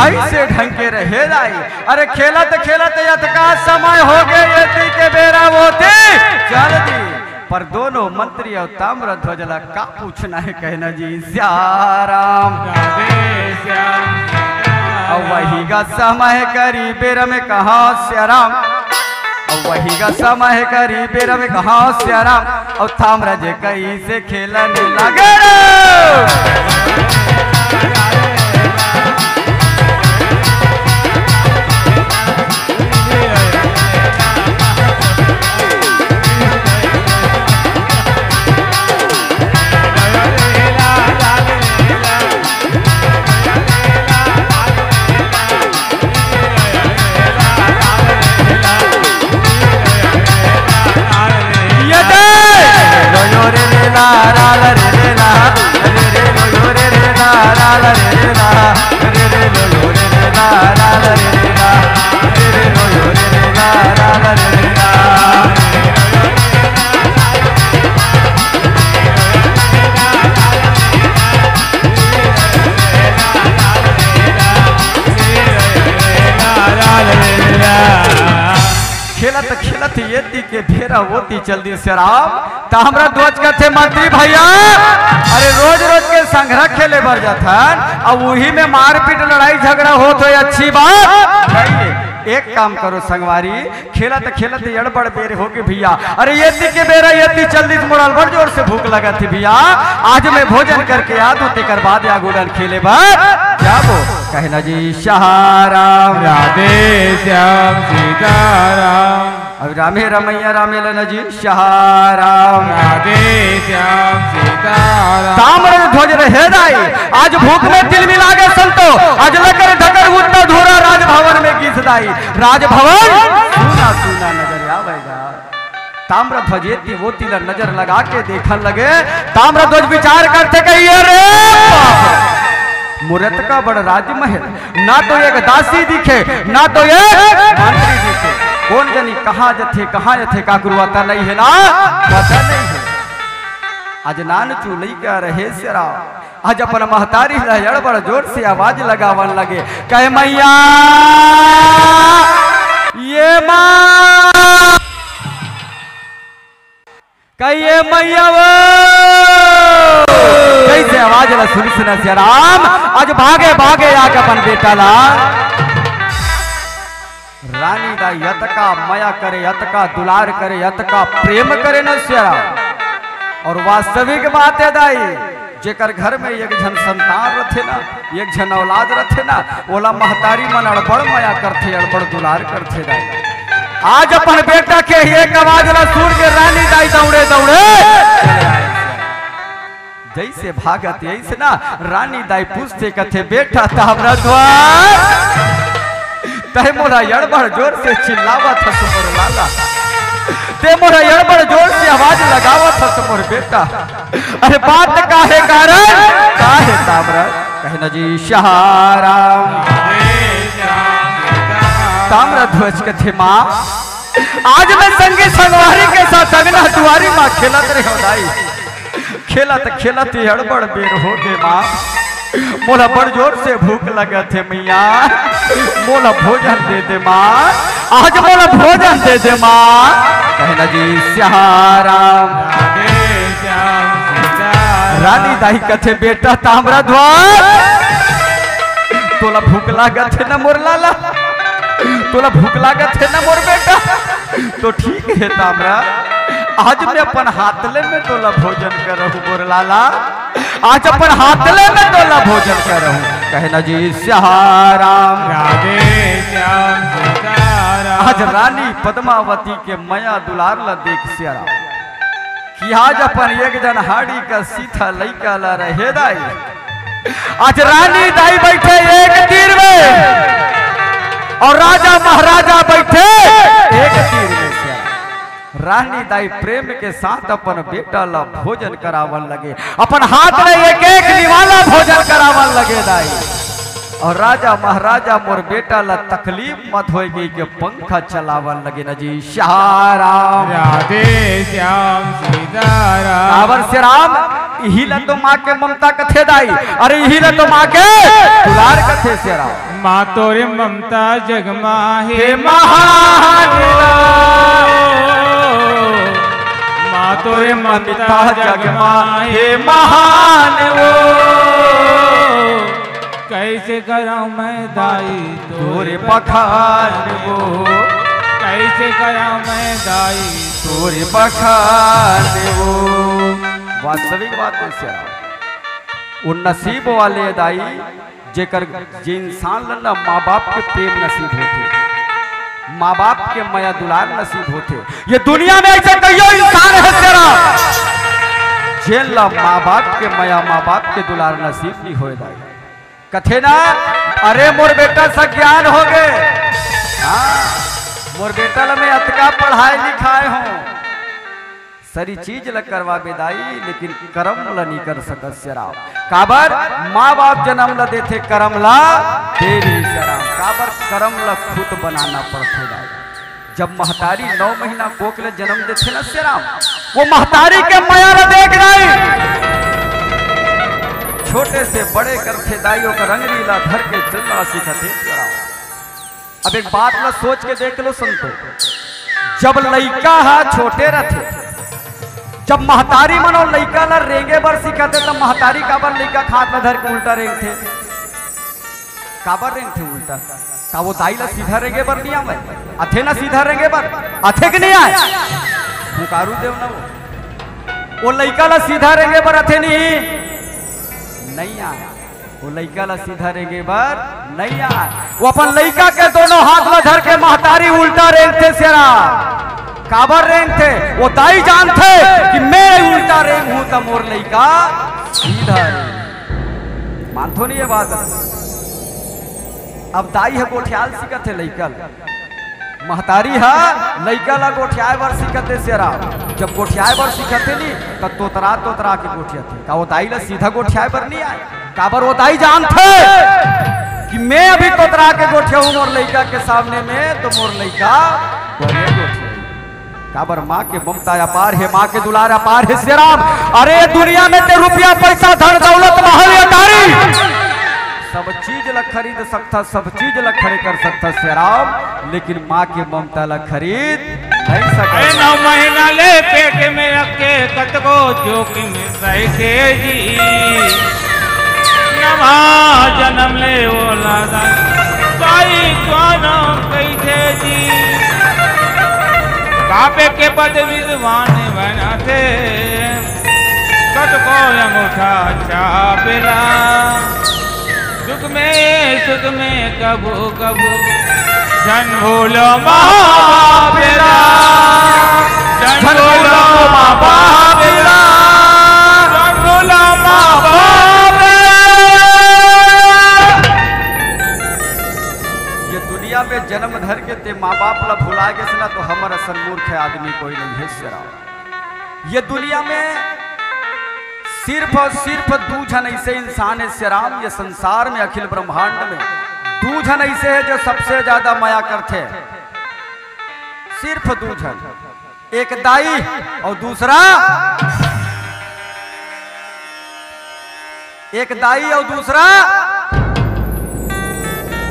अइसे ढंग के रहे दाई। अरे खेलत खेलत यतका समय हो गे, एती के बेरा ओती चल दी। पर दोनों मंत्री अउ ताम्रध्वज ला का पूछना हे, कहे न जी सियाराम। राधे श्याम। अउ वही गा समय करी बेरा में कहा सियाराम, अउ वही गा समय करी बेरा में कहा सियाराम, अउ ताम्रध्वज कइसे खेलन लगे रे। खेलत खेलत एती के बेरा ओती चल दी सियाराम। ताम्रध्वज कथे, मंत्री भैया, अरे रोज रोज के संघरा खेले बर जाथन, अब उही में मारपीट लड़ाई झगड़ा होत होय, अच्छी बात नहीं है। एक काम करो संगवारी, खेलत खेलत अड़बड़ बेर होगे भैया। अरे एती के बेरा एती चल दी, मोला अड़बड़ जोर से भूख लगत हे भैया, आज मैं भोजन करके आत हूँ, तेकर बाद या गुड़न खेले बर जाबो। कहे न जी सियाराम। राधे श्याम सीताराम। अब रामे रमैया रामे लन जी सियाराम। राधे श्याम सीताराम। ताम्रध्वज रहे दाई, आज भूख में तिल मिला गे संतो, आज लकर ढकर उत्ता धूरा राजभवन में गीस दाई। राजभवन सूना सूना नजर आवेगा। ताम्रध्वज एती ओती ला नजर लगा के देखन लगे। ताम्रध्वज विचार करथे, कहिए रे बाप, मोर अतका बड़ राजमहल, ना तो एक दासी दिखे, ना तो एक मंत्री दिखे। कोन जनी कहाँ जथे, कहाँ जथे, काकरो अता नहीं है ना, पता नहीं है। आज नानचू लइका रहे सियाराम, आज अपन महतारी ला अड़बड़ जोर से आवाज लगावन लगे, कहे, "मैया, ये माँ, कहे, ये मैया वो।" कइसे आवाज ला सुनिस न सियाराम, आज भागे भागे आके अपन बेटा ला रानी दाई अतका मया करे, अतका दुलार करे, अतका प्रेम करे न सियाराम। अउ वास्तविक बात हे दाई, जेकर घर में एक झन संतान रथे ना, एक झन औलाद रथे ना, ओला महतारी मन अड़बड़ मया करथे, अड़बड़ दुलार करथे दाई। आज अपन बेटा के एक आवाज ला सुन के रानी दाई दौड़े दौड़े चले आए। ऐसे भागत ऐसे ना, रानी दाई पूछथे कथे, "बेटा ताम्रध्वज, तैं मोला अड़बड़ जोर से चिल्लावत हस मोर लाला, तैं मोला अड़बड़ जोर से आवाज लगावत हस मोर बेटा, अरे बात का हे कारण, का हे ताम्रध्वज?" कहे न जी, "सियाराम।" ताम्रध्वज कथे, "माँ, आज मैं संगी संगवारी के साथ अंगना दुआरी मा खेलत रहेंव दाई, खेलत खेलत अड़बड़ बेर होगे माँ, मोला बड़ जोर से भूख लगत हे मइया, मोला भोजन दे दे माँ, आज मोला भोजन दे दे माँ।" कहे न जी, "सियाराम।" रानी दाई कथे, "बेटा ताम्रध्वज, तोला भूख लागत हे न मोर लाला, तोला भूख लागत हे न मोर बेटा, तो ठीक हे ताम्रध्वज, आज मैं अपन हाथ ले मैं तोला भोजन करहूँ मोर लाला, आज अपन हाथ ले मैं तोला भोजन करहूँ।" कहे न जी, "सियाराम।" राधे श्याम सीताराम। आज रानी पद्मावती के मया दुलार ला देख सियाराम, कि आज अपन एक जन हाड़ी का सीधा लइका ला रहे दाई। आज रानी दाई बइठे एक तीर में अउ राजा महाराजा बइठे एक तीर में। रानी दाई प्रेम के साथ अपन बेटा ला भोजन करावन लगे, अपन हाथ में एक एक निवाला भोजन करावन लगे दाई। अउ राजा महाराजा मोर बेटा ला तकलीफ मत होय कहिके पंखा चलावन लगे न जी। सियाराम। राधे श्याम सीताराम। काबर सियाराम, इही ला तो माँ के ममता कथे दाई, अरे इही ला तो माँ के दुलार कथे सियाराम। माँ तोरे ममता जग मा हे हे महान। माँ तोरे ममता जग मा हे महान वो। कैसे करा मैं दाई तोरे बखान वो। कैसे करा मैं दाई तोरे बखान वो। वास्तविक बात हे सियाराम, वो नसीब वाले दाई जेकर, जे इंसान ल ना माँ बाप के प्रेम नसीब होथे, माँ बाप के मया दुलार नसीब होथे। ये दुनिया में ऐसे कइयो इंसान हे सियाराम, जेन ल माँ बाप के मया, माँ बाप के दुलार नसीब नइ होय दाई। कथे ना, "अरे मोर बेटा सज्ञान होगे, हाँ, मोर बेटा ल मैं अतका पढ़ाए लिखाए हूँ, सरी चीज ल करवाबे दाई, लेकिन करम ल नइ कर सकस सियाराम।" काबर? माँ बाप जनम ल देथे, करम ल दे नइ सियाराम। काबर? करम ल खुद बनाना पड़थे दाई। जब महतारी नौ महीना कोख ल जनम देथे न सियाराम, वो महतारी के मया ल देख दाई, छोटे से बड़े करथे दाई, ओकर अंगरी ल धर के चलना सिखाथे सियाराम। अब एक बात ल सोच के देख लो संतो, जब लइका ह छोटे रथे, जब महतारी मन ओ लइका ल रेंगे बर सिखाथे, त महतारी काबर लइका के हाथ ल धर के उल्टा रेंगथे? काबर रेंगथे उल्टा? का वो दाई ल सीधा रेंगे बर नइ आवय? आथे न सीधा रेंगे बर, आथे कि नइ आय? हुंकारू देव न वो, वो लइका ल सीधा रेंगे बर आथे नइ? नइ आय। वो लइका ला सीधा रेंगे बर नइ आय। वो अपन लइका के दोनों हाथ ला धर के महतारी उल्टा रेंगथे सियाराम। काबर रेंगथे? वो दाई जानथे कि मैं उल्टा रेंगहूं त मोर लइका सीधा रेंगही। मानथो नहीं ये बात? अब दाई ह गोठियाय ल सिखाथे लइका ल। महतारी ह लइका ला गोठियाय बर सिखाथे सियाराम। जब गोठियाय बर सिखाथे नी, त तोतरा तोतरा के गोठियाथे। का वो दाई ला सीधा गोठियाय बर नइ आय? काबर वो दाई जानथे कि मैं अभी तोतरा के गोठियाहूं मोर लइका के सामने में, त मोर लइका बढ़िया गोठियाही। काबर माँ के ममता अपार हे, माँ के दुलार अपार हे सियाराम। अरे दुनिया में ते रुपया, पैसा, धन, दौलत, महल, अटारी, सब चीज ला खरीद सकथा, सब चीज ला खड़े कर सकथा सियाराम, लेकिन माँ के ममता ला खरीद नहीं सकथा। अरे नौ महीना ले पेट में रख के कतको जोखिम सहिथे जी। नवा जनम ले ओला दाई कोनो कहिथे जी। बापे के पद विद्वान बनाथे, कतको अंगूठा छापेला। सुख में सुख में कभू कभू झन भूलो माँ बाप ला, झन भूलो माँ बाप ला, झन भूलो माँ आदमी कोई नहीं है श्री राम। ये दुनिया में सिर्फ और सिर्फ दू झन ऐसे इंसान है श्री राम, ये संसार में, अखिल ब्रह्मांड में दू झन ऐसे है जो सबसे ज्यादा मया करथे। सिर्फ दू झन, एक दाई और दूसरा, एक दाई और दूसरा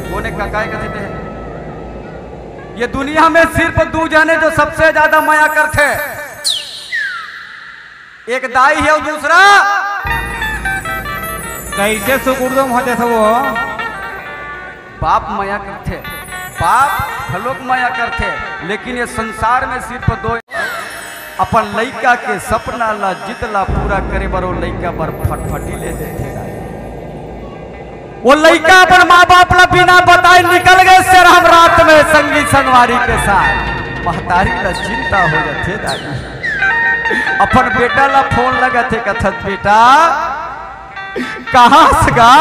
कोने ककाए कथे ते। ये दुनिया में सिर्फ दू झन है जो सबसे ज्यादा मया करथे। एक दाई है और दूसरा कैसे सुकुरदम हो जाता वो। बाप मया करथे, बाप घलोक मया करथे, लेकिन ये संसार में सिर्फ दो। अपन लइका के सपना ला, जिद ला पूरा करे बर वो लइका बर फटफटी ले देथे दाई। वो लइका अपन माँ बाप ला बिना बताए निकल गए श्री राम रात में संगी संगवारी के साथ। महतारी ला चिंता हो जाथे दाई। अपन बेटा ला फोन लगाथे, कथत, "बेटा, कहाँ से गा?"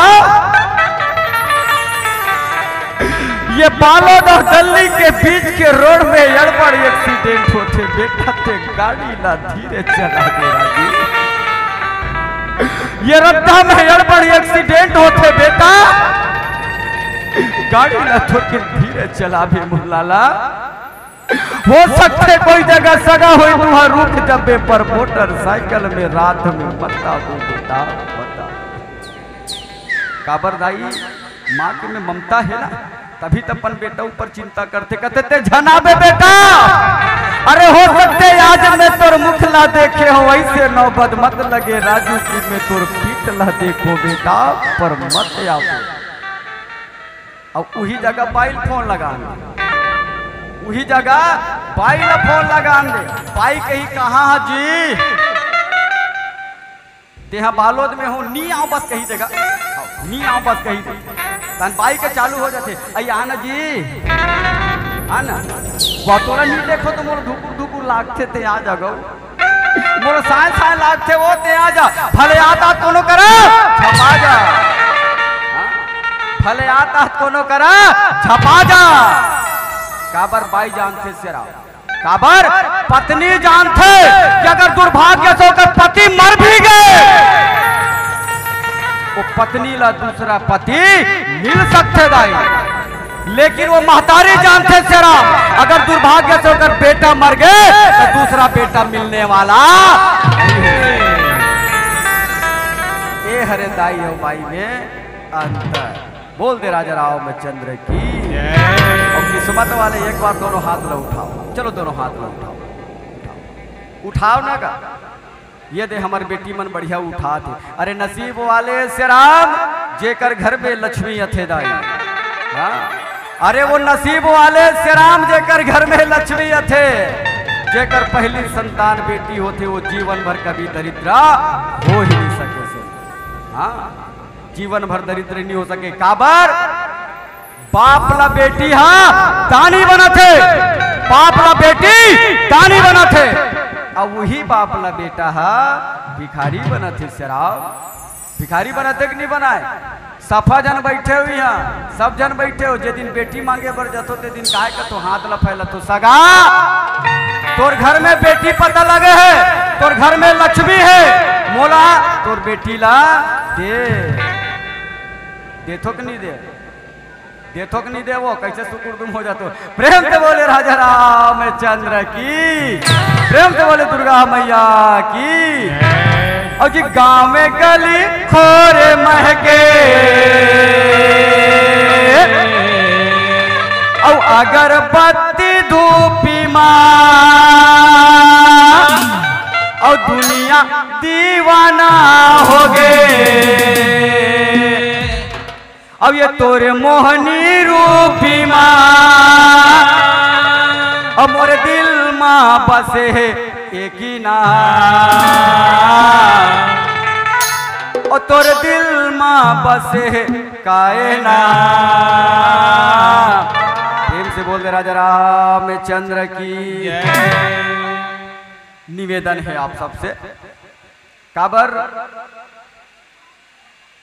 ये बालोद और दिल्ली के बीच के रोड में एड़बड़ एक्सीडेंट होथे बेटा, ते गाड़ी ला धीरे चलाबे राजू। ये रद्दा में एड़बड़ एक्सीडेंट होथे बेटा, गाड़ी ला थोकिन धीरे चलाबे मोर लाला। हो सकथे कोई जगह सगा होई तुहा रुक जबे, पर मोटरसाइकिल में रात में मत आबो बेटा, मत आबो। काबर दाई, माँ के में ममता है ना, तभी तो अपन बेटा ऊपर चिंता करथे, कथे, "ते झन आबे बेटा।" अरे हो सकथे आज मैं तोर मुख ला देखे हो, ऐसे नौबत मत लगे राजू कि मैं तोर पीठ ला देखो बेटा, पर मत आबे। अब उही जगह बाई ल फोन लगान दे, उही जगह बाई ल फोन लगान दे। बाई कही, "कहाँ हा जी?" "तेहा बालोद में हो, नी आव बस," कही देगा। "नी आव बस," कही दे। तहन बाई के चालू हो जाथे, "अई आ ना जी, आ ना।" वो तोला नी देखो तो मोर धुकुर धुकुर लागथे, ते आ जगह। मोर साय साय लागथे वो, ते आ जा। भले आता कोनो करा, झपा जा। हाँ? भले आता कोनो करा, झपा जा। काबर बाई जानथे श्री राम? काबर पत्नी जानथे कि अगर दुर्भाग्य से ओकर पति मर भी गए, वो पत्नी ला दूसरा पति मिल सकथे दाई। लेकिन वो महतारी जानथे श्री राम, अगर दुर्भाग्य से ओकर बेटा मर गए तो दूसरा बेटा मिलने वाला नहीं है। ए हरे दाई और बाई में अंतर। बोल दे राजा रामचंद्र की। जय। और किस्मत वाले एक बार दोनों हाथ ला उठाओ, चलो दोनों हाथ ला उठाओ, उठाओ, उठाओ ना गा। ये दे हमर बेटी मन बढ़िया उठात हे। अरे नसीब वाले श्री राम, जेकर घर में लक्ष्मी अथे दाई। हाँ? अरे वो नसीब वाले श्री राम, जेकर घर में लक्ष्मी अथे, जेकर पहली संतान बेटी होथे, वो जीवन भर कभी दरिद्रा हो ही नहीं सके। हाँ, जीवन भर दरिद्र नहीं हो सके। काबर? बाप ला बेटी हा दानी बनथे, बाप ला बेटी दानी बनथे, अउ वही बाप ला बेटा हा भिखारी बनथे। श्री राम, भिखारी बनथे कि नहीं बनाय? सफा जन बैठे हुई हा, सब जन बैठे हो। जे दिन बेटी मांगे बर जाथो, ते दिन काय कथो? हाथ ला फैलाथो, "सगा, तोर घर में बेटी पता लगे हे, तोर घर में लक्ष्मी हे, मोला तोर बेटी ला दे।" देथो कि नहीं दे? देथो कि नहीं देवो? कैसे सुकुरदुम हो जाथो? प्रेम से बोले राजा रामचंद्र की, प्रेम से बोले दुर्गा मैया की। और जी गाँव में गली खोरे महके, और अगरबत्ती धूपी माँ, और दुनिया दीवाना हो गे। अब ये तोरे मोहनी रूपी माँ, अब मोर दिल माँ बसे हे एक ही नाम, और तोर दिल माँ बसे हे कायनाम। प्रेम से बोल दे राजा रामचंद्र की। निवेदन है आप सबसे, काबर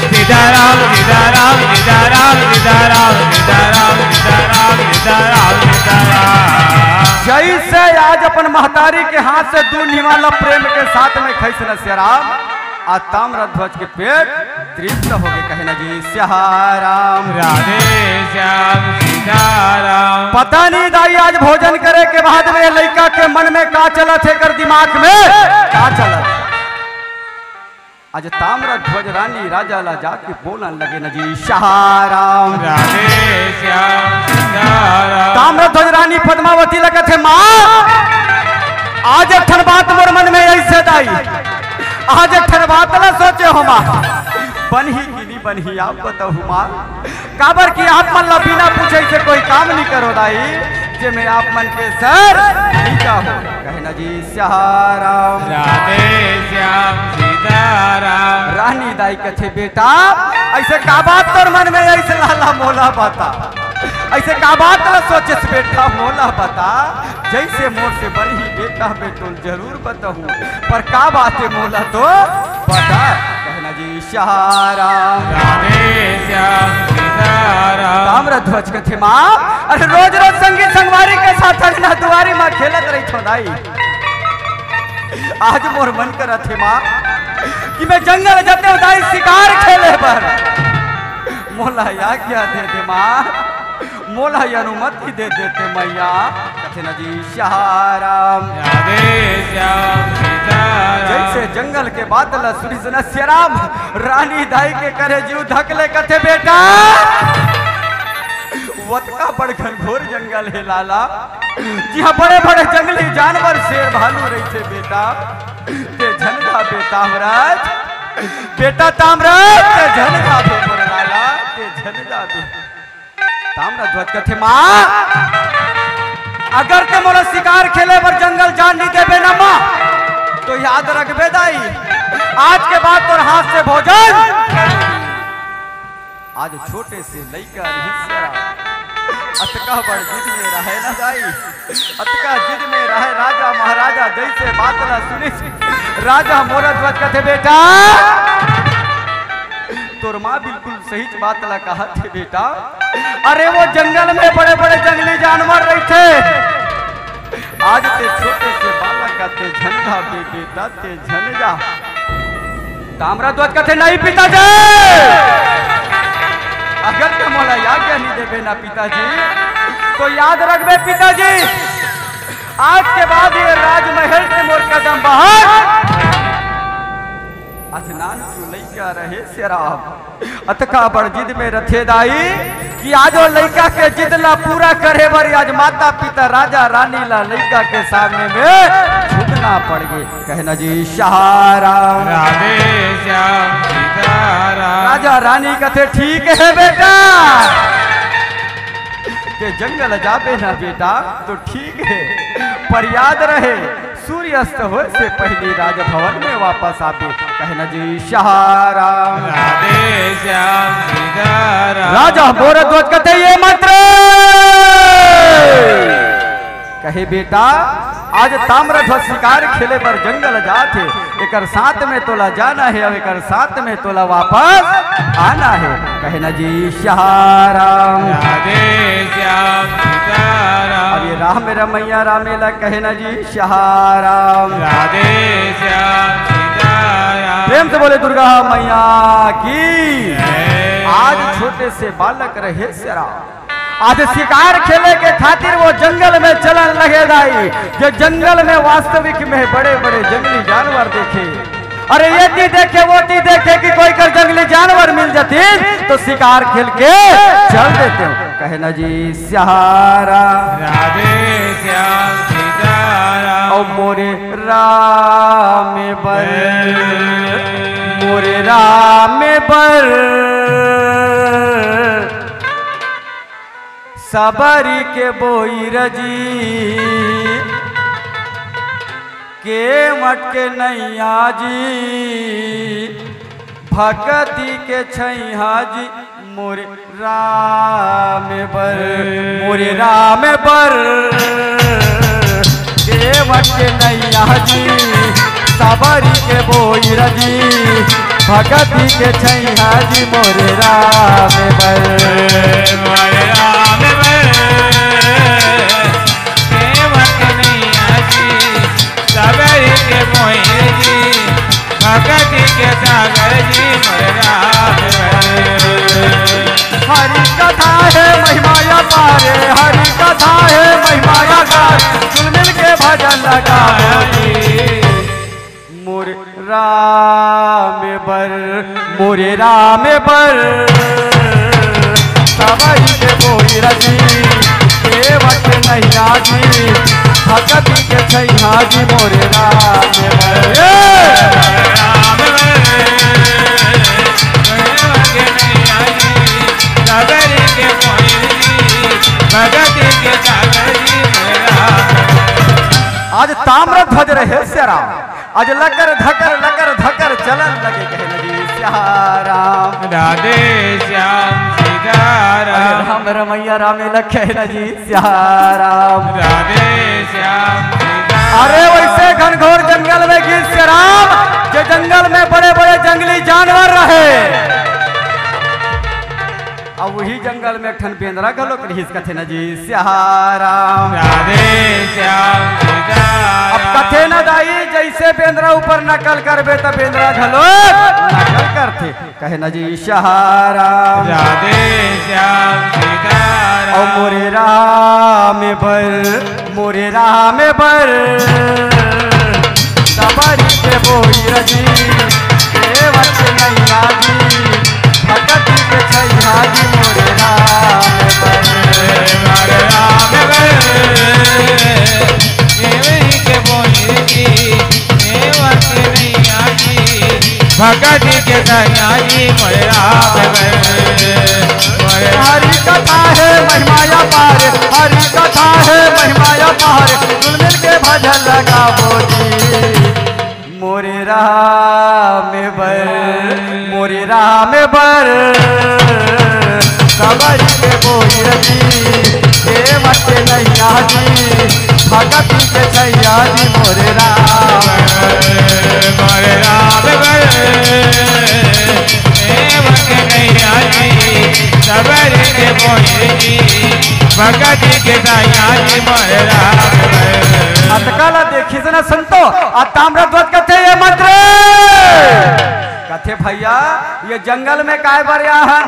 सीताराम, सीताराम, सीताराम, सीताराम, सीताराम, सीताराम, सीताराम, सीताराम। जैसे आज अपन महतारी के हाथ से दूध निवाला प्रेम के साथ में खइस न सियाराम, आ ताम्रध्वज के पेट तृप्त होके कहे न जी सियाराम। राधे श्याम सीताराम। पता नहीं दाई, आज भोजन करे के बाद में लइका के मन में का चलत हे, एकर दिमाग में का चलत हे। आज ताम्रध्वज रानी राजा ला जाके बोलन लगे न जी सियाराम। राधे श्याम सीताराम। ताम्रध्वज रानी पद्मावती ला कथे, माँ, आज एक ठन बात मोर मन में अइसे दाई, आज एक ठन बात ला सोचे हो माँ, बनही कि नहीं बनही आप बताहू माँ, काबर कि आप मन ला बिना पूछे से कोई काम नहीं करो दाई, जे मैं आप मन के सर नहीं जाहूँ। कहे न जी सियाराम। राधे श्याम सीताराम। रानी दाई कथे, बेटा, अइसे का बात तोर मन में अइसे लाला मोला बता, अइसे का बात ला सोचेस बेटा मोला बता, जइसे मोर से बनही बेटा बेटोल जरूर बताहूँ, पर का बात हे मोला तो बता। कहे न जी सियाराम। राधे श्याम सीताराम। ताम्रध्वज कथे, माँ, अरे रोज रोज संगी संगवारी के साथ अंगना दुआरी मा खेलत रहिथों दाई। आज मोर मन करत हे माँ कि मैं जंगल जतेंव दाई शिकार खेले बर, मोला आज्ञा दे दे माँ, मोला अनुमति दे देते मैया। कथे न जी सियाराम। राधे श्याम सीताराम। जइसे जंगल के बात ला सुनिस न सियाराम, रानी दाई के करे जीव धकले, कथे बेटा, वतका बड़ घनघोर जंगल हे लाला, जिहाँ बड़े बड़े जंगली जानवर शेर भालू रहिथे बेटा, ते झन गा बेटा महाराज, बेटा ताम्रध्वज, ते झन जाबे मोर लाला, ते झन जाबे। ताम्रध्वज कथे, माँ, अगर ते मोला शिकार खेले बर जंगल जान नहीं देबे ना माँ, तो याद रखबे दाई, आज के बाद तोर हाथ से भोजन। आज छोटे से लइका रहिस रा, अतका बड़ जिद में रहे ना दाई, अतका जिद में रहे राजा महाराजा, जइसे बात ला सुनिस राजा मोर ध्वज कथे, बेटा, तोर माँ बिल्कुल सही बात ला कहत हे बेटा। अरे वो जंगल में बड़े-बड़े जंगली जानवर रहिथे। आज ते छोटे से बालक का ते झन जा बे बेटा, ते झन जा। ताम्रध्वज कथे, नहीं पिताजी, अगर ते मोला आज्ञा नहीं देबे ना पिताजी, तो याद रखबे पिताजी, आज के बाद ये राजमहल से मोर कदम बाहर। अस नानचु लइका रहेस राम, अतका बड़ जिद में रथे दाई कि आज वो लइका के जिद ला पूरा करे बर आज माता पिता राजा रानी ला लइका के सामने में झुकना पड़ गे। कहे ना जी सहारा। राधे श्याम सीताराम। राजा रानी कथे, ठीक है बेटा, ते जंगल जाबे ना बेटा तो ठीक है, पर याद रहे सूर्य अस्त होए से पहली राजभवन में वापस आबे। कहे ना जी सहारा। राधे श्याम सीताराम। राजा मोर ध्वज कथे ये मंत्र। कहे बेटा, आज ताम्रध्वज शिकार खेले बर जंगल जात हे, एकर साथ में तोला जाना हे, अब एकर साथ में तोला वापस आना हे। कहे ना जी सहारा। राधे श्याम सीताराम। अब ये राम रमैया रामेला कहे ना जी सहारा। राधे श्याम सीताराम। प्रेम से बोले दुर्गा मैया की। जय। आज छोटे से बालक रहेस राम, आज शिकार खेले के खातिर वो जंगल में चलन लगे दाई, जो जंगल में वास्तविक में बड़े-बड़े जंगली जानवर देखे। अरे ये ती देखे, वो ती देखे कि कोई कर जंगली जानवर मिल जाती तो शिकार खेल के चल देते हो। कहे ना जी सहारा। राधे श्याम सीताराम। ओ मोरे राम बर, मोरे राम बर, सबरी के बोई रजी, केवट के नैया जी, भगती के छैहा जी, मोरे राम बर, मोरे राम बर, केवट के नैया जी, सबरी के बोई रजी, भगती के छैहा जी, मोरे राम बर। मोरे राम बर, केवट के नैया जी, सबरी के बोई रजी, भगती के सागर जी, मोरे राम बर। हरि कथा हे महिमा अपार, हरि कथा हे महिमा अपार, सुन मिल के भजन लगाओ जी। मोरे राम बर, मोरे राम बर, सबरी के बोई रजी, केवट नैया जी, भगती के छैहा जी, मोरे राम बर। ए! राम बर, केवट नैया जी, सबरी के बोई रजी, भगती के सागर जी, मोरे राम। आज ताम्रध्वज रहेस राम, आज लकर धकर लकर धकर चलन लगे, कहे ना जी सहारा। राधे श्याम सीताराम। अरे राम रमैया रामेला कहे ना जी सहारा। राधे श्याम सीताराम। अरे वैसे घनघोर जंगल में गिस राम, जे जंगल में बड़े बड़े जंगली जानवर रहे, अब वही जंगल में एक ठन बेंदरा घलोक रिहिस, कथे न जी सहारा। राधे श्याम सीताराम। अब कथे न दाई, जैसे बेंदरा ऊपर नकल करबे त बेंदरा घलोक नकल करथे। कहे न जी सहारा। राधे श्याम सीताराम। और मोरे राम बर, मोरे राम बर, सबरी के बोई रजी, केवट नैया जी, भगती के छैया जी मोरे राम बर। मोरे राम बर, केवट के बोई रजी, केवट नैया जी, भगत के सैया जी मोरे राम। हरि कथा हे महिमा अपार, हरि कथा हे महिमा अपार, जुल मिल के भजन लगाबो जी। मोरे राम बर, मोरे राम बर, सबरी के बोहिर जी, देव के नैया जी, भगत के सैया जी, मोरे राम। मोरे राम बर, देव के नैया जी, सबरी के बोहिर जी, भगत के सैया जी, मोरे राम। अतका ला देखिस न संतो, आ ताम्रध्वज कथे ये मंत्री। कथे, "भैया, ये जंगल में काय बर आए हन?"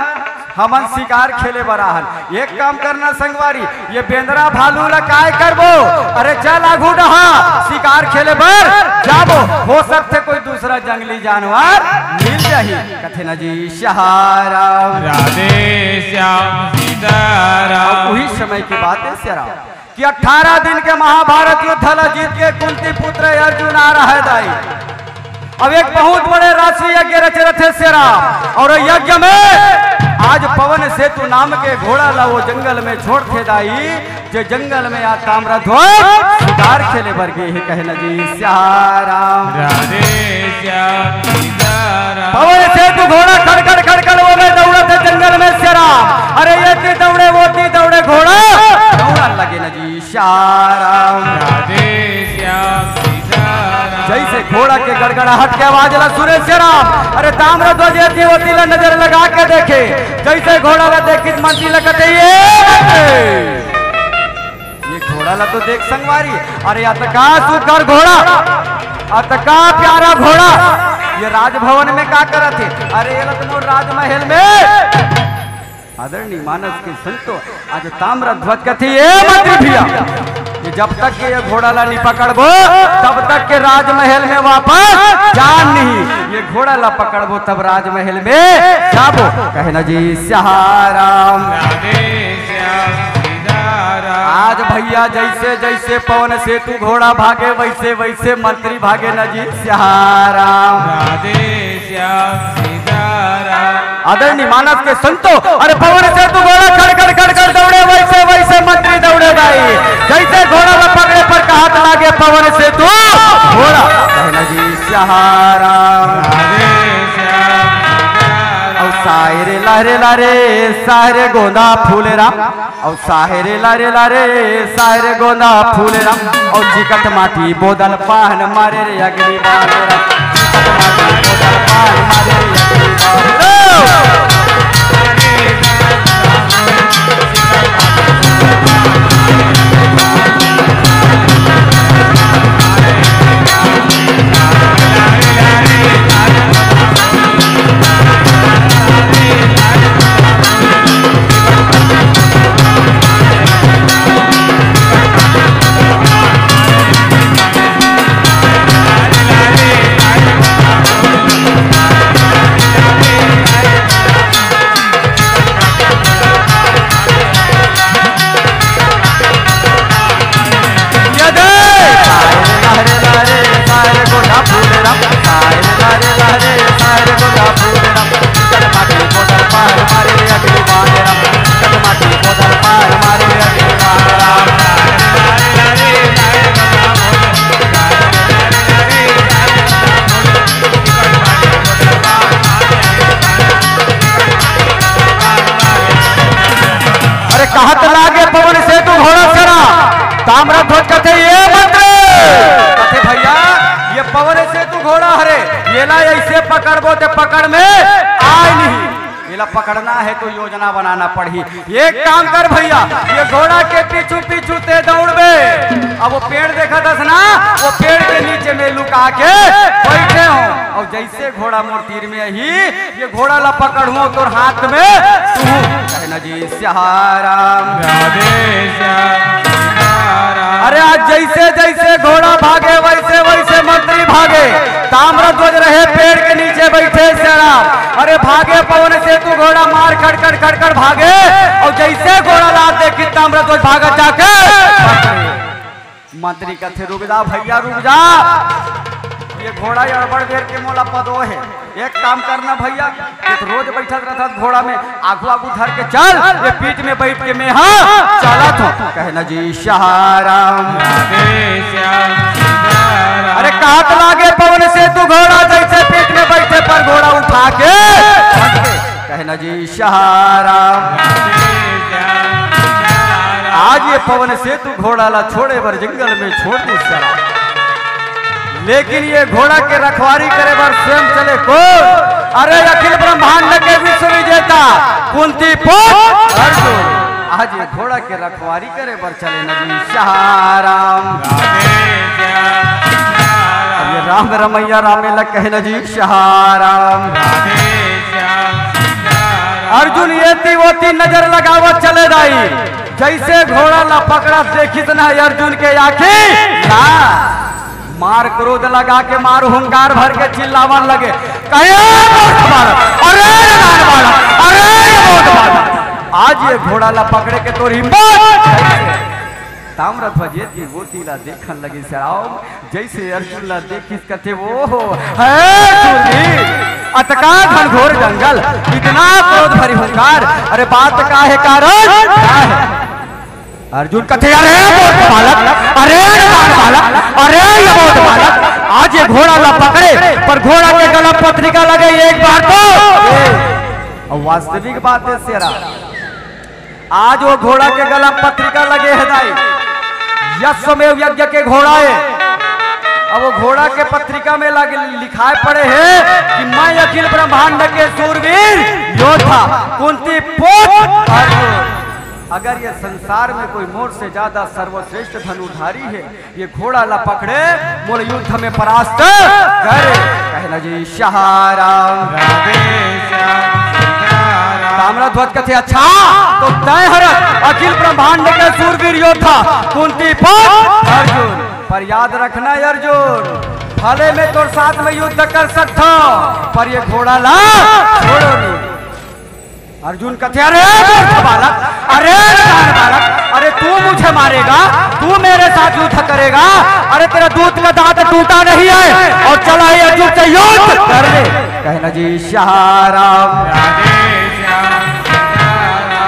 "हमन शिकार खेले बर आए हन।" "एक काम करना संगवारी, ये बेंदरा भालू ला काय करबो? अरे चल आगू डहा, शिकार खेले बर जाबो, हो सकथे कोई दूसरा जंगली जानवर मिल जाही।" कथे न जी, "सिया राम।" राधे श्याम सीताराम। अब उही समय के बात हे सिया राम। कि अठारह दिन के महाभारत युद्ध ला जीत के कुंती पुत्र अर्जुन आ रहा है दाई। अब एक बहुत बड़े राशि यज्ञ रचे रथे सिया राम, और यज्ञ में आज पवन सेतु नाम के घोड़ा ला वो जंगल में छोड़ थे दाई, जे जंगल में आज ताम्रध्वज शिकार खेले बर गे हे। कहे न जी सिया राम। राधे श्याम सीताराम। पवन सेतु घोड़ा खड़खड़ खड़खड़ वो में दौड़त हे जंगल में सिया राम। अरे ये ती दौड़े वो ती दौड़े घोड़ा दौड़न लगे न जी सिया राम। राधे श्याम सीताराम। जैसे घोड़ा के गड़गड़ाहट के आवाज ला सुने सिया राम, अरे ताम्रध्वज ये ती वो ती ला नजर लगा के देखे, जैसे घोड़ा ला देखिस मंत्री ला कथे ये मंत्री। ये घोड़ा ला तो देख संगवारी, अरे अतका सुघर घोड़ा, अतका प्यारा घोड़ा, ये राजभवन में का करत हे? अरे ये ला तो मोर राजमहल में। आदरणीय मानस के संतो, आज ताम्रध्वज कथे, "ए मंत्री भैया, ये जब तक के ये घोड़ा ला नहीं पकड़बो, तब तक के राजमहल में वापस जान नहीं। ये घोड़ा ला पकड़बो तब राजमहल में जाबो।" कहे न जी सिया राम। राधे श्याम सीताराम। आज भैया जैसे जैसे पवन सेतु घोड़ा भागे, वैसे वैसे मंत्री भागे न जी सिया राम। राधे श्याम सीताराम। आदरणीय मानस के संतो, अरे पवन सेतु घोड़ा खड़खड़ खड़खड़ दौड़े, वैसे वैसे मंत्री दौड़े दाई। जैसे घोड़ा ला पकड़े पर कहत लागे पवन सेतु घोड़ा। कहे न जी सिया राम। राधे श्याम सीताराम। अउ साय रे ला रे ला रे, साय रे गोंदा फूल राम। अउ साय रे ला रे ला रे, साय रे गोंदा फूल राम। अउ चिकट माटी बोदल पान मारे रे अग्नि बाण राम। चिकट माटी बोदल पान मारे रे अग्नि बाण राम। अरे कहत लागे पवन सेतु घोड़ा सिया राम, ताम्रध्वज कथे ये मंत्री। कथे भैया, ये पवन सेतु घोड़ा हरे, येला ऐसे पकड़बो ते पकड़ में आय नहीं। येला पकड़ना है तो योजना बनाना पड़ही। एक काम कर भैया, ये घोड़ा के पीछू पीछू ते दौड़बे। अब वो पेड़ देखत हस ना, वो पेड़ के नीचे में लुका के बैठे हो। अउ जैसे घोड़ा मोर तीर में आही, ये घोड़ा ला पकड़हूं तोर हाथ में, तू कहे न जी सिया राम। राधे श्याम सीताराम। अरे आज जैसे जैसे घोड़ा भागे, वैसे वैसे मंत्री भागे। ताम्रध्वज रहे पेड़ के नीचे बैठे सिया राम। अरे भागे पवन सेतु घोड़ा मार खड़खड़ खड़खड़ भागे, अउ जैसे घोड़ा ला देखिस ताम्रध्वज भागत जाके। मंत्री कथे, "रुक जा भैया, रुक जा, ये घोड़ा अड़बड़ बेर के मोला पदो हे।" एक काम करना भैया, ये तो रोज बैठत रहत घोड़ा में, आगू आगू धर के चल, ये पीठ में बैठ के मैं, हाँ, चलत हूँ। कहे ना जी सहाराम। अरे कहत लागे पवन सेतु घोड़ा, जैसे पीठ में बैठे पर घोड़ा उठा के, कहे ना जी सहाराम। आज ये पवन सेतु घोड़ा ला छोड़े बर जंगल में छोड़ दी सहाराम। लेकिन ये घोड़ा के रखवारी करे बर स्वयं चले कौन? अरे अखिल ब्रह्मांड के विश्व विजेता कुंती पुत्र अर्जुन। आज ये घोड़ा के रखवारी करे बर चले ना जी सहाराम। अब ये राम रमैया रामे लग कहे ना जी सहाराम। अर्जुन ये ती वो ती नजर लगावत चले दाई, जैसे घोड़ा ला पकड़ा देखिस ना अर्जुन के आँखी ना मार क्रोध लगा के मार हुंकार भर के चिल्लावन लगे, कहे, "ए मूर्ख बालक, अरे नादान बालक, अरे ये मूर्ख बालक, आज ये घोड़ा ला पकड़े के तोर हिम्मत।" ताम्रध्वज ये ती वो ती ला देखन लगे सहाराम, जैसे अर्जुन ला देखिस कथे, "ओहो, हे सूरवीर, अतका घनघोर जंगल, इतना क्रोध भरी हुंकार, अरे बात का है कारण?" अर्जुन कथे, "अरे मूर्ख बालक, अरे नादान बालक, अरे ये मूर्ख बालक, आज ये घोड़ा ला पकड़े, पर घोड़ा के गला पत्रिका लगे एक बार तो।" अब वास्तविक बात है सहाराम, आज वो घोड़ा के गला पत्रिका लगे है दाई, अश्वमेव यज्ञ के घोड़ा है। अब वो घोड़ा के पत्रिका में लगे, लिखाए पड़े है कि मैं अखिल ब्रह्मांड के सूरवीर योद्धा कुंती पुत्र अर्जुन। अगर ये संसार में कोई मोर से ज्यादा सर्वश्रेष्ठ धनुर्धारी है, ये घोड़ा ला पकड़े, मोर युद्ध में परास्त करे। कहना जी सहाराम। ताम्रध्वज कथे, "अच्छा, तो तय हरत अखिल ब्रह्मांड के सूरवीर योद्धा कुंती पुत्र अर्जुन, पर याद रखना अर्जुन, भले मैं तोर साथ में युद्ध कर सकता हूँ, पर ये घोड़ा ला छोड़ो नहीं।" अर्जुन कथे, "अरे मूर्ख बालक, अरे नादान बालक, अरे तू मुझे मारेगा, तू मेरे साथ युद्ध करेगा? अरे तेरा दूत का दांत टूटा नहीं है, और चला ही अर्जुन से युद्ध कर ले।" कहना जी सहाराम।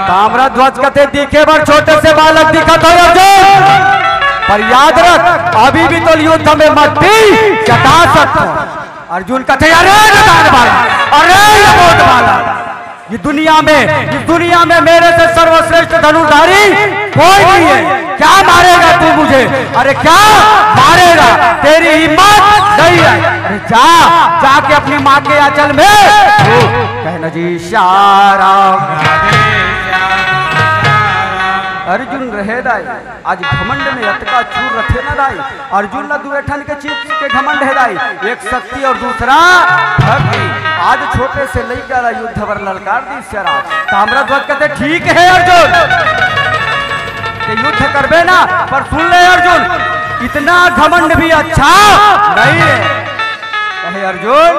ताम्रध्वज कथे, "दिखे बर छोटे से बालक दिखत हो अर्जुन, पर याद रख, अभी भी तो युद्ध में मट्टी चटा सकता हूँ।" अर्जुन कथे, "अरे नादान बालक, अरे ये मूर्ख बालक, ये दुनिया में, इस दुनिया में मेरे से सर्वश्रेष्ठ धनुर्धारी कोई नहीं है। क्या मारेगा तू मुझे? अरे क्या मारेगा? तेरी हिम्मत नहीं है। अरे जा, जाके अपनी माँ के आंचल में।" कहना जी सहाराम। अर्जुन रहे दाई, आज घमंड में अतका चूर रथे ना दाई। अर्जुन ला दुए ठन के चीज के घमंड है दाई, एक शक्ति और दूसरा भक्ति। आज छोटे से लइका ला युद्ध बर ललकार दी सहाराम। ताम्रध्वज कथे, "ठीक है अर्जुन, ते युद्ध करबे ना, पर सुन ले अर्जुन, इतना घमंड भी अच्छा नहीं है।" कहे, "अर्जुन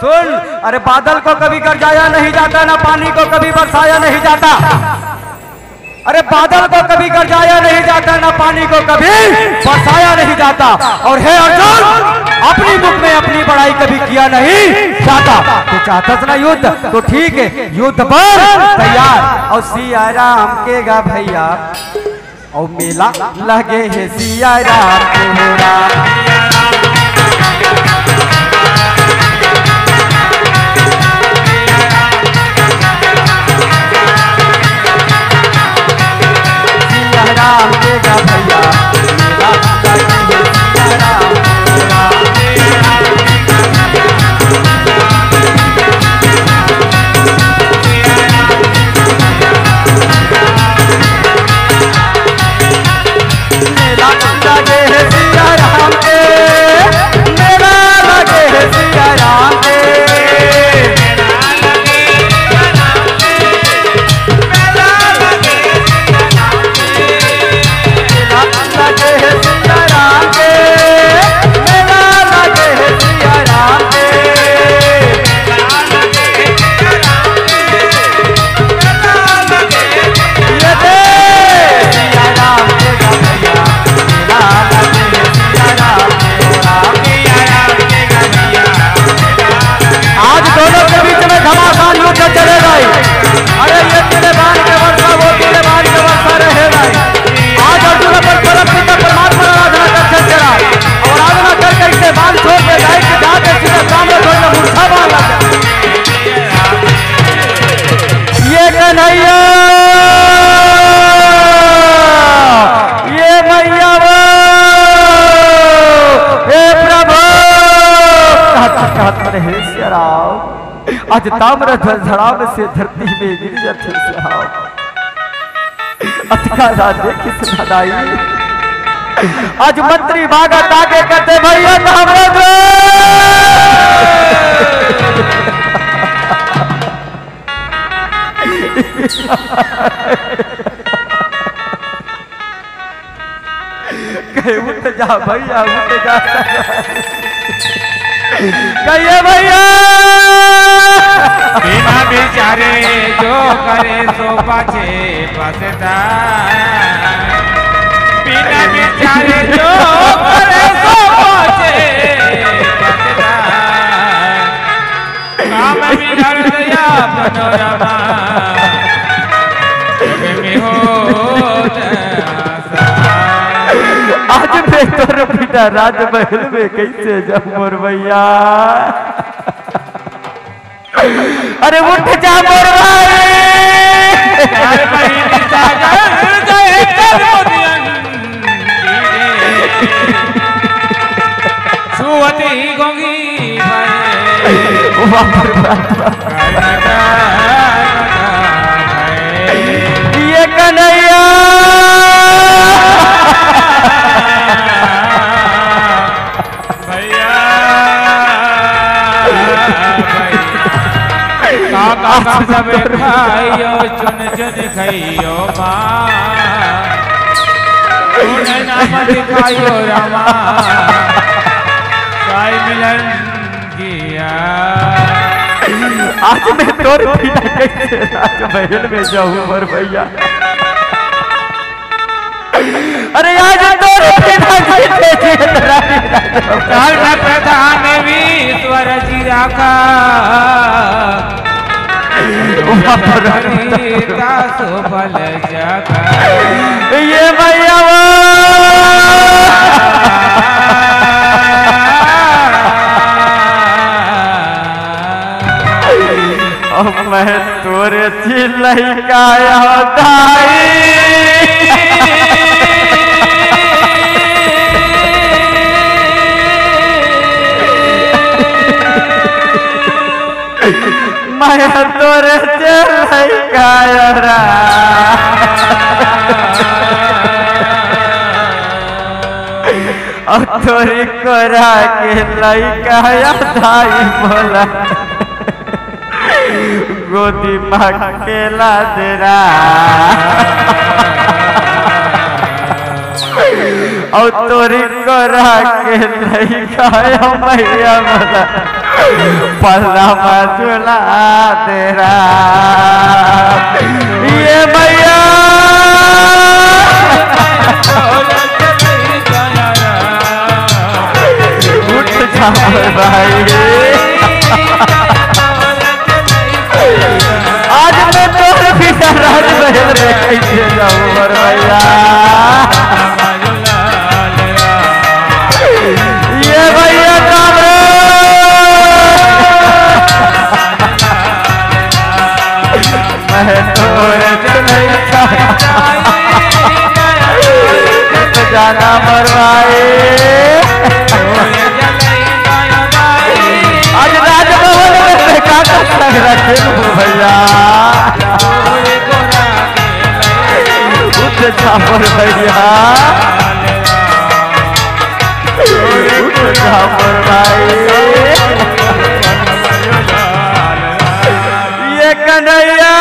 सुन, अरे बादल को कभी गरजाया नहीं जाता, ना पानी को कभी बरसाया नहीं जाता।" अरे बादल को कभी गरजाया नहीं जाता, ना पानी को कभी बरसाया नहीं जाता। और हे अर्जुन, अपनी मुख में अपनी बड़ाई कभी किया नहीं जाता। तो चाहता ना युद्ध, तो ठीक है, युद्ध पर तैयार। और सिया राम के गा भैया, और मेला लगे है सिया राम के हो राम। सिया राम के गा भैया, मेला लगे है सिया राम के हो राम। मेला लगे है सिया राम के, मेला लगे है सिया राम के। आज ताम्रध्वज धड़ाम से धरती में गिर जाथे से हाव। अतका ला देखिस न दाई। आज मंत्री भागत आगे कथे, "भैया ताम्रध्वज।" कहे, "उठ जा भैया, उठ जा।" कहिए, "भैया।" बिना बिचारे जो करे सो पाछे पछता, बिना बिचारे जो करे सो पाछे पछता। काम बिगड़ गया मनोरमा, में होत आशा। आज मैं तोर बिना राजमहल में कैसे जाऊं मोर भैया? अरे उठ जा मोर भाई। चार महीने सागर गए करो दियन। सुवती गोंगी भरे। बाप रे बाप। ये कन्हैया। भैया, भैया। काका का सब खाइयो, चुन चुन खाइयो माँ। उन्हें नाम दिखाइयो रामा। साई मिलन किया। आज मैं तोर बिना कैसे राजमहल में जाऊं मोर भैया? अरे आज तोर बिना कैसे राजमहल में जाऊं? धर्म प्रधान ईश्वर जी राखा। बाप रे। करी ता सुफल जग। ये भैया वो। अब मैं तोरे चिल्लाई का दाई। मैं तोरे से लइका अरा। अउ तोरी कोरा के लइका या दाई बोला। गोदी मा खेला तेरा। अउ तोरी कोरा के लइका या मैया मोला पल्ला मा झुला तेरा। ये मैया। उठ जा भाई। आज मैं तोर बिना राजमहल में कैसे जाऊं मोर भैया? ये भैया काम रे। मैं तोर चलैया जाना मोर भाई। आज राजभवन में का का संग रखे हो भैया? उठ जा मोर भैया, उठ जा मोर भाई। ये कन्हैया।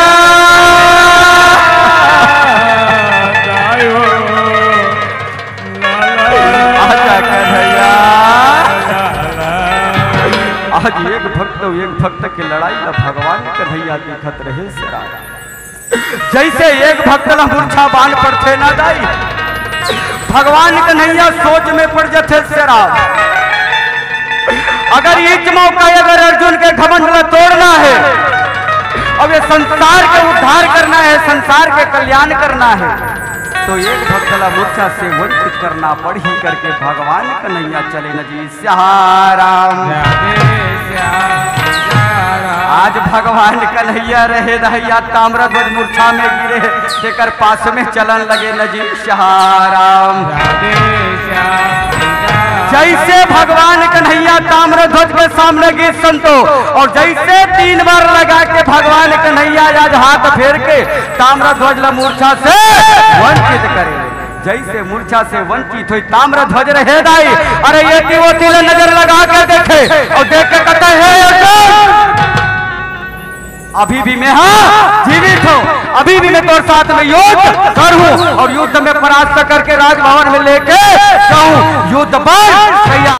आजा कन्हैया। आज एक भक्त अउ एक भक्त के लड़ाई ला भगवान कन्हैया देखत रहे सरा। जैसे एक भक्त ला मूर्छा बाण पड़थे ना दाई, भगवान कन्हैया सोच में पड़ जथे सरा। अगर इच मौका अगर अर्जुन के घमंड ला तोड़ना है, अब ये संसार के उद्धार करना है, संसार के कल्याण करना है, तो एक भक्त ला मूर्छा से वंचित करना पड़ही करके भगवान कन्हैया चले न जी। श्याम राम। राधे श्याम, श्याम राम। आज भगवान कन्हैया रहे दहैया ताम्रध्वज मूर्छा में गिरे, तेकर पास में चलन लगे न जी। श्याम राम। राधे श्याम, श्याम जैसे भगवान कन्हैया ताम्रध्वज के सामने गिस संतो, और जैसे तीन बार लगा के भगवान कन्हैया आज हाथ फेर के ताम्रध्वज ला मूर्छा से वंचित करे, जैसे मूर्छा से वंचित होई ताम्रध्वज रहे दाई। अरे ये ती वो ती ला नजर लगा के देखे और देख के कहते हैं, "हे अर्जुन, अभी भी मैं हाँ जीवित हूँ, अभी भी मैं तोर साथ में युद्ध करूँ और युद्ध में परास्त करके राजभवन में लेके जाऊँ। युद्ध पर तैयार।"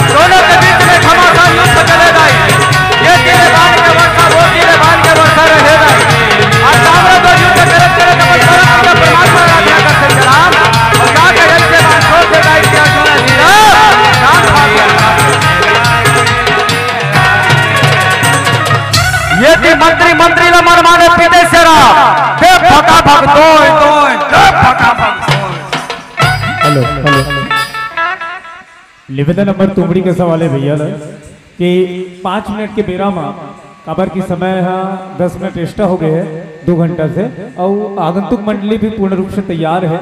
दोनों के बीच में घमासान युद्ध चले भाई। ये तीर बाण के वर्षा, वो तीर बाण के वर्षा रहे भाई। और ताम्रध्वज युद्ध करत करत अपन परम पिता परमात्मा आराधना करते चलाम। और जाके ऐसे बाण छोड़ दे भाई कि अर्जुन सीधा राम भाग गया। ये थी मंत्री, मंत्री ला मन माने पीते से राम। दे फटाफट दोय, दोय, दे फटाफट दोय। Hello, hello. निवेदन नंबर तुमड़ी के सवाल है भैया ला कि पाँच मिनट के बेरा मा, काबर की समय हा दस मिनट extra हो गए है दो घंटा से, और आगंतुक मंडली भी पूर्ण रूप से तैयार है।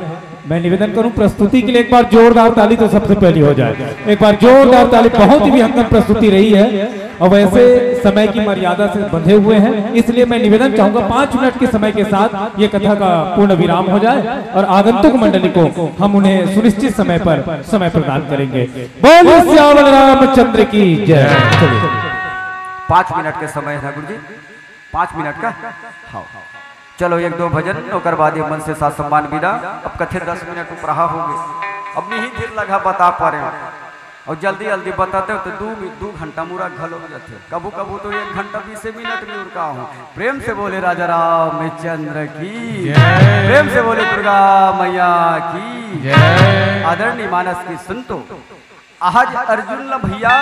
मैं निवेदन करूं, प्रस्तुति के लिए एक बार जोरदार ताली तो सबसे पहली हो जाए, एक बार जोरदार ताली। बहुत ही विहंगम प्रस्तुति रही है। और वैसे समय की मर्यादा से बंधे हुए हैं, इसलिए मैं निवेदन चाहूंगा, पाँच मिनट के समय के साथ ये कथा का पूर्ण विराम हो जाए और आगंतुक मंडली को हम उन्हें सुनिश्चित समय पर समय प्रदान करेंगे। बोलिए सियावर रामचंद्र की जय। चलिए। पाँच मिनट के समय है गुरु जी, पाँच मिनट का। हाँ, चलो एक दो भजन, ओकर बाद ये मन से साथ सम्मान विदा। अब कथे दस मिनट उपराहा हो गए, अब नहीं धीर लगा बता पा रहे हो। और जल्दी जल्दी बताते हो तो दू मि-, दू घंटा मुरा घलो हो जाते। कभू कभू तो एक घंटा बीस मिनट में उरका हूँ। प्रेम से बोले राजा रामचंद्र की जय। प्रेम से बोले दुर्गा मैया की जय। आदरणीय मानस की संतो, आज अर्जुन ल भैया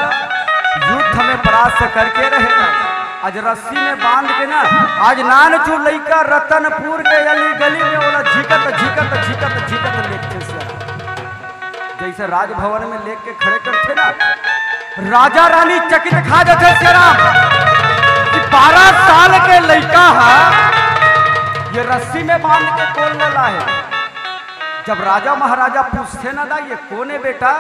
युद्ध में परास्त करके रहे, आज रस्सी में बांध के ना, आज नानचू लइका रतनपुर के अली गली में ओला झिकत, झिकत, झिकत, झिकत लेके चल सिया। जैसे राजभवन में लेके खड़े करथे ना, राजा रानी चकित खा जाथे सियाराम कि बारह साल के लइका हा ये रस्सी में बांध के कोन ल लाए। जब राजा महाराजा पूछथे ना, "दा, ये कोन है बेटा?"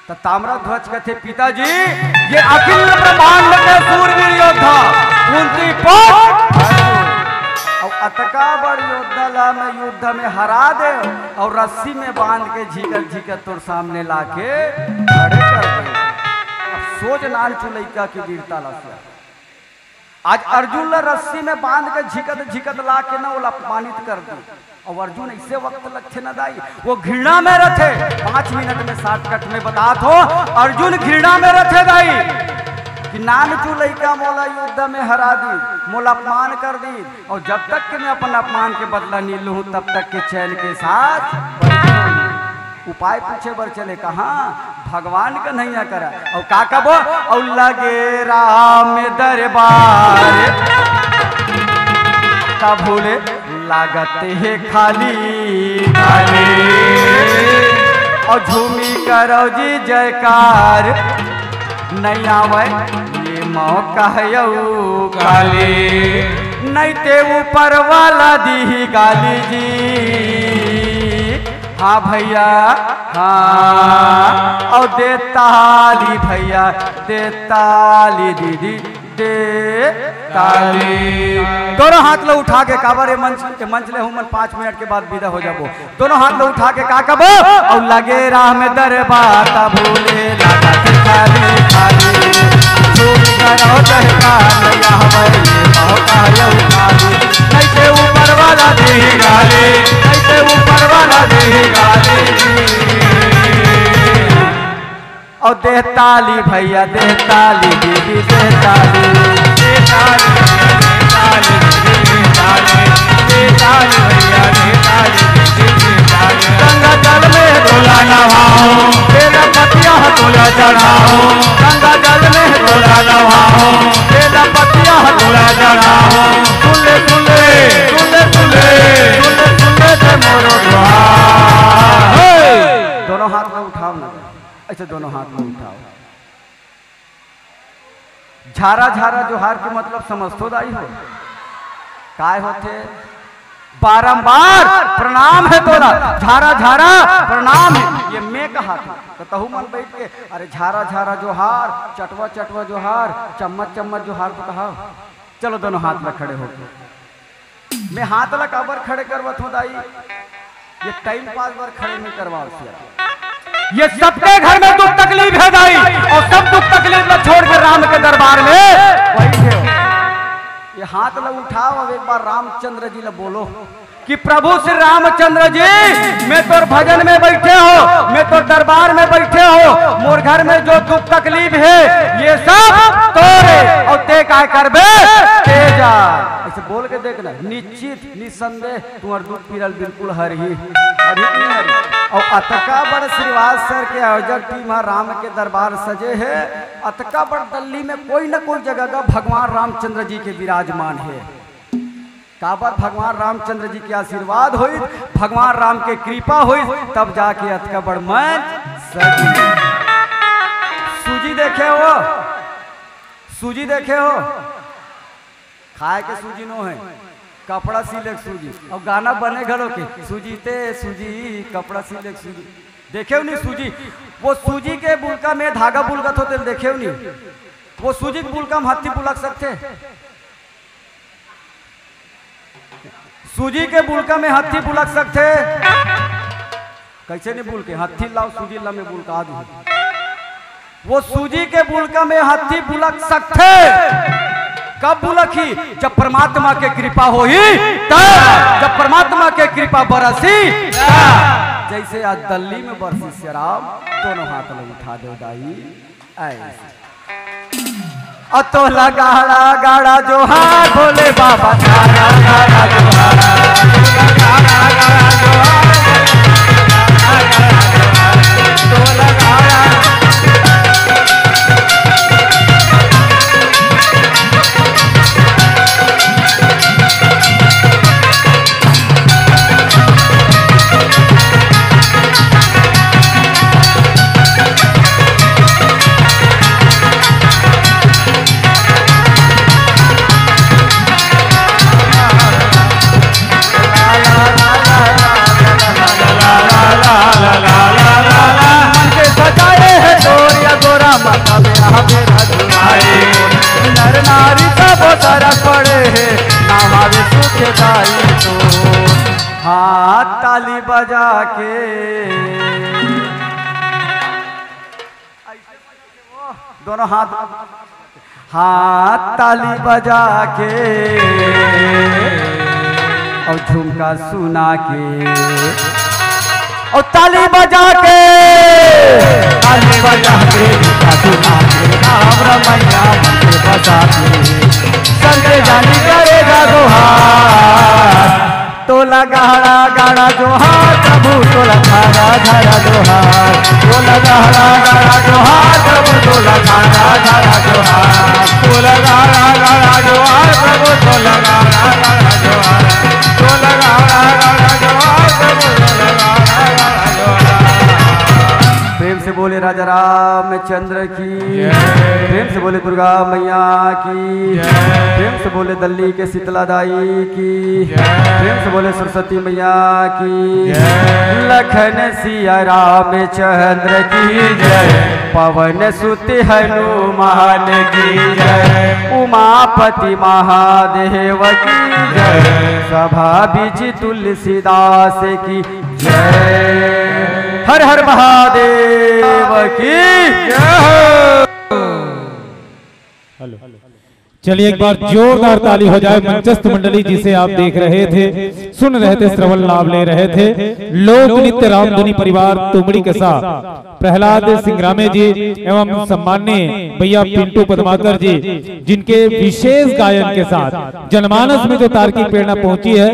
त ताम्रध्वज कथे, "पिताजी, ये अखिल ब्रह्मांड के सूरवीर योद्धा कुंती पुत्र अर्जुन।" अउ अतका बड़ योद्धा ला मैं युद्ध में हरा दे अउ रस्सी में बांध के झिकत झिकत तोर सामने लाके खड़े कर दे। अब सोच नानचू लइका की वीरता ला। आज अर्जुन ला रस्सी में बांध के झिकत झिकत ला के ना ओला अपमानित कर दे। अउ अर्जुन ऐसे वक्त लगथे ना दाई, वो घृणा में रथे। पांच मिनट में shortcut में बतात हो, अर्जुन घृणा में रथे दाई कि नानचू लइका मोला युद्ध में हरा दी, मोला अपमान कर दी, अउ जब तक के मैं अपन अपमान के बदला नहीं लूं, तब तक के चैन के साथ उपाय पूछे बर चले कहाँ? भगवान कन्हैया करा। अउ का कबो? अउ लगे राम दरबार, तब भोले लागत हे खाली खाली। अउ झूमी करो जी जयकार, नहीं आवे ये मौका हयऊ काली। नहीं ते ऊपर वाला दी गाली जी। हाँ भैया, हाँ। अउ दे ताली भैया, दे ताली दीदी, दे ताली। दोनों हाथ ला उठा के, काबर ये मंच, ये मंच ले हमन पाँच मिनट के बाद विदा हो जाबो। दोनों हाथ ला उठा के का कबो? अउ लगे राम दरबार ता भोले लागत खाली खाली। झूम करो जयकार, नैया हमारी ये मौका यौ खाली। कैसे ऊपर वाला दी गाली, कैसे ऊपर वाला दी गाली। अउ दे ताली भैया, दे ताली दीदी, दे ताली। दे ताली, दे ताली दीदी, दे ताली। दे ताली भैया, दे ताली दीदी, दे ताली। गंगा जल में तोला नहाओ, बेला पतिया तोला चढ़ाओ। गंगा जल में तोला नहाओ, बेला पतिया तोला चढ़ाओ। सुन ले, सुन ले, सुन ले, सुन ले, सुन ले, सुन ले, जय मोरो द्वार। हे! दोनों हाथ में उठाओ ना। अच्छा, दोनों हाथ में उठाओ। झारा झारा जोहार के मतलब समझथो दाई हो? काय होथे? बारंबार प्रणाम हे तोला, झारा झारा प्रणाम हे। ये मैं कहा था, तो तहू मन बैठ के, अरे झारा झारा जोहार, चटवा चटवा जोहार, चम्मच चम्मच जोहार तो कहा। चलो दोनों हाथ में खड़े होके। मैं हाथ ला काबर खड़े करवत हूँ दाई? ये टाइम पास बर खड़े नहीं करवाओ सिया। ये सबके घर में दुख तकलीफ है दाई, और सब दुख तकलीफ ला छोड़ के राम के दरबार में बैठे हो। ये हाथ ला उठाओ, अब एक बार रामचंद्र जी ला बोलो कि प्रभु श्री रामचंद्र जी, मैं तोर भजन में बैठे हो, मैं तोर दरबार में बैठे हो, मोर घर में जो दुख तकलीफ है, ये सब तोरे, और ते काय करबे, ते जा। ऐसे बोल के देखना, निश्चित निसंदेह तुम्हार दुख पीड़ा बिल्कुल हरही, हरही कि नहीं हरही? और अतका बड़ श्रीवास सर के आयोजक टीम ह राम के दरबार सजे हे, अतका बड़ दल्ली में कोई न कोई जगह का भगवान रामचंद्र जी के विराजमान हे। काबर भगवान रामचंद्र जी के आशीर्वाद होई, भगवान राम के कृपा होई, तब जाके अतका बड़ मंच सजी। सूजी देखे हो? सूजी देखे हो? खाए के सूजी नो है, कपड़ा सिले के सूजी। और गाना बने घलो के, सूजी ते सूजी, कपड़ा सिले के सूजी। देखे हो नहीं सूजी? वो सूजी के बुलका में धागा बुलकत होते, देखे हो नहीं? वो सूजी के बुलका में हत्ती बुलक सकते? सूजी के बुलका में हत्ती बुलक सकते? कैसे नहीं बुलके? हत्ती लाओ, सूजी ला में बुलका दूं। वो सूजी के बुलका में हत्ती बुलक सकथे। कब बुलकही? जब परमात्मा के कृपा होही तब, जब परमात्मा के कृपा बरसही तब। जैसे आज दल्ली में बरसी शराब, दोनों हाथ ला उठा दो दाई। ऐसे। अ तोला गाड़ा गाड़ा जोहार भोले बाबा, गाड़ा गाड़ा जोहार। नर नारी सब सरक पड़े हे, नाम आवे सुखदाई तो। हाथ ताली बजा के, दोनों हाथ, हाथ ताली बजा के और झुमका सुना के, और ताली बजा के, ताली बजा के, झुमका सुना के, राम रमैया मन में बसा के, संत जानी करेगा गुहार। तोला गाड़ा गाड़ा जोहार प्रभु, तोला झारा झारा जोहार। तोला गाड़ा गाड़ा जोहार प्रभु, तोला झारा झारा जोहार। तोला गाड़ा गाड़ा जोहार प्रभु, तोला गाड़ा गाड़ा जोहार। तोला गाड़ा गाड़ा जोहार प्रभु, तोला गाड़ा गाड़ा जोहार। प्रेम से बोले। राजा रामचंद्र की। प्रेम से बोले दुर्गा मैया की। प्रेम से बोले दल्ली के शीतला दाई की। प्रेम से बोले सरस्वती मैया की। लखन सिया रामचंद्र की जय। पवन सुत हनुमान की जय। उमापति महादेव की जय। सभा बीच तुलसीदास की जय। हर हर महादेव की जय। चलिए, एक बार जोरदार ताली हो जाए। मंचस्थ मंडली, जिसे आप देख रहे थे, सुन रहे थे, श्रवण लाभ ले रहे थे, लोक नृत्य रामधुनी परिवार तुमड़ी के साथ प्रहलाद सिंग्रामे जी एवं सम्माननीय भैया पिंटू पद्माकर जी, जिनके विशेष गायन के साथ जनमानस में जो तार्किक प्रेरणा पहुंची है,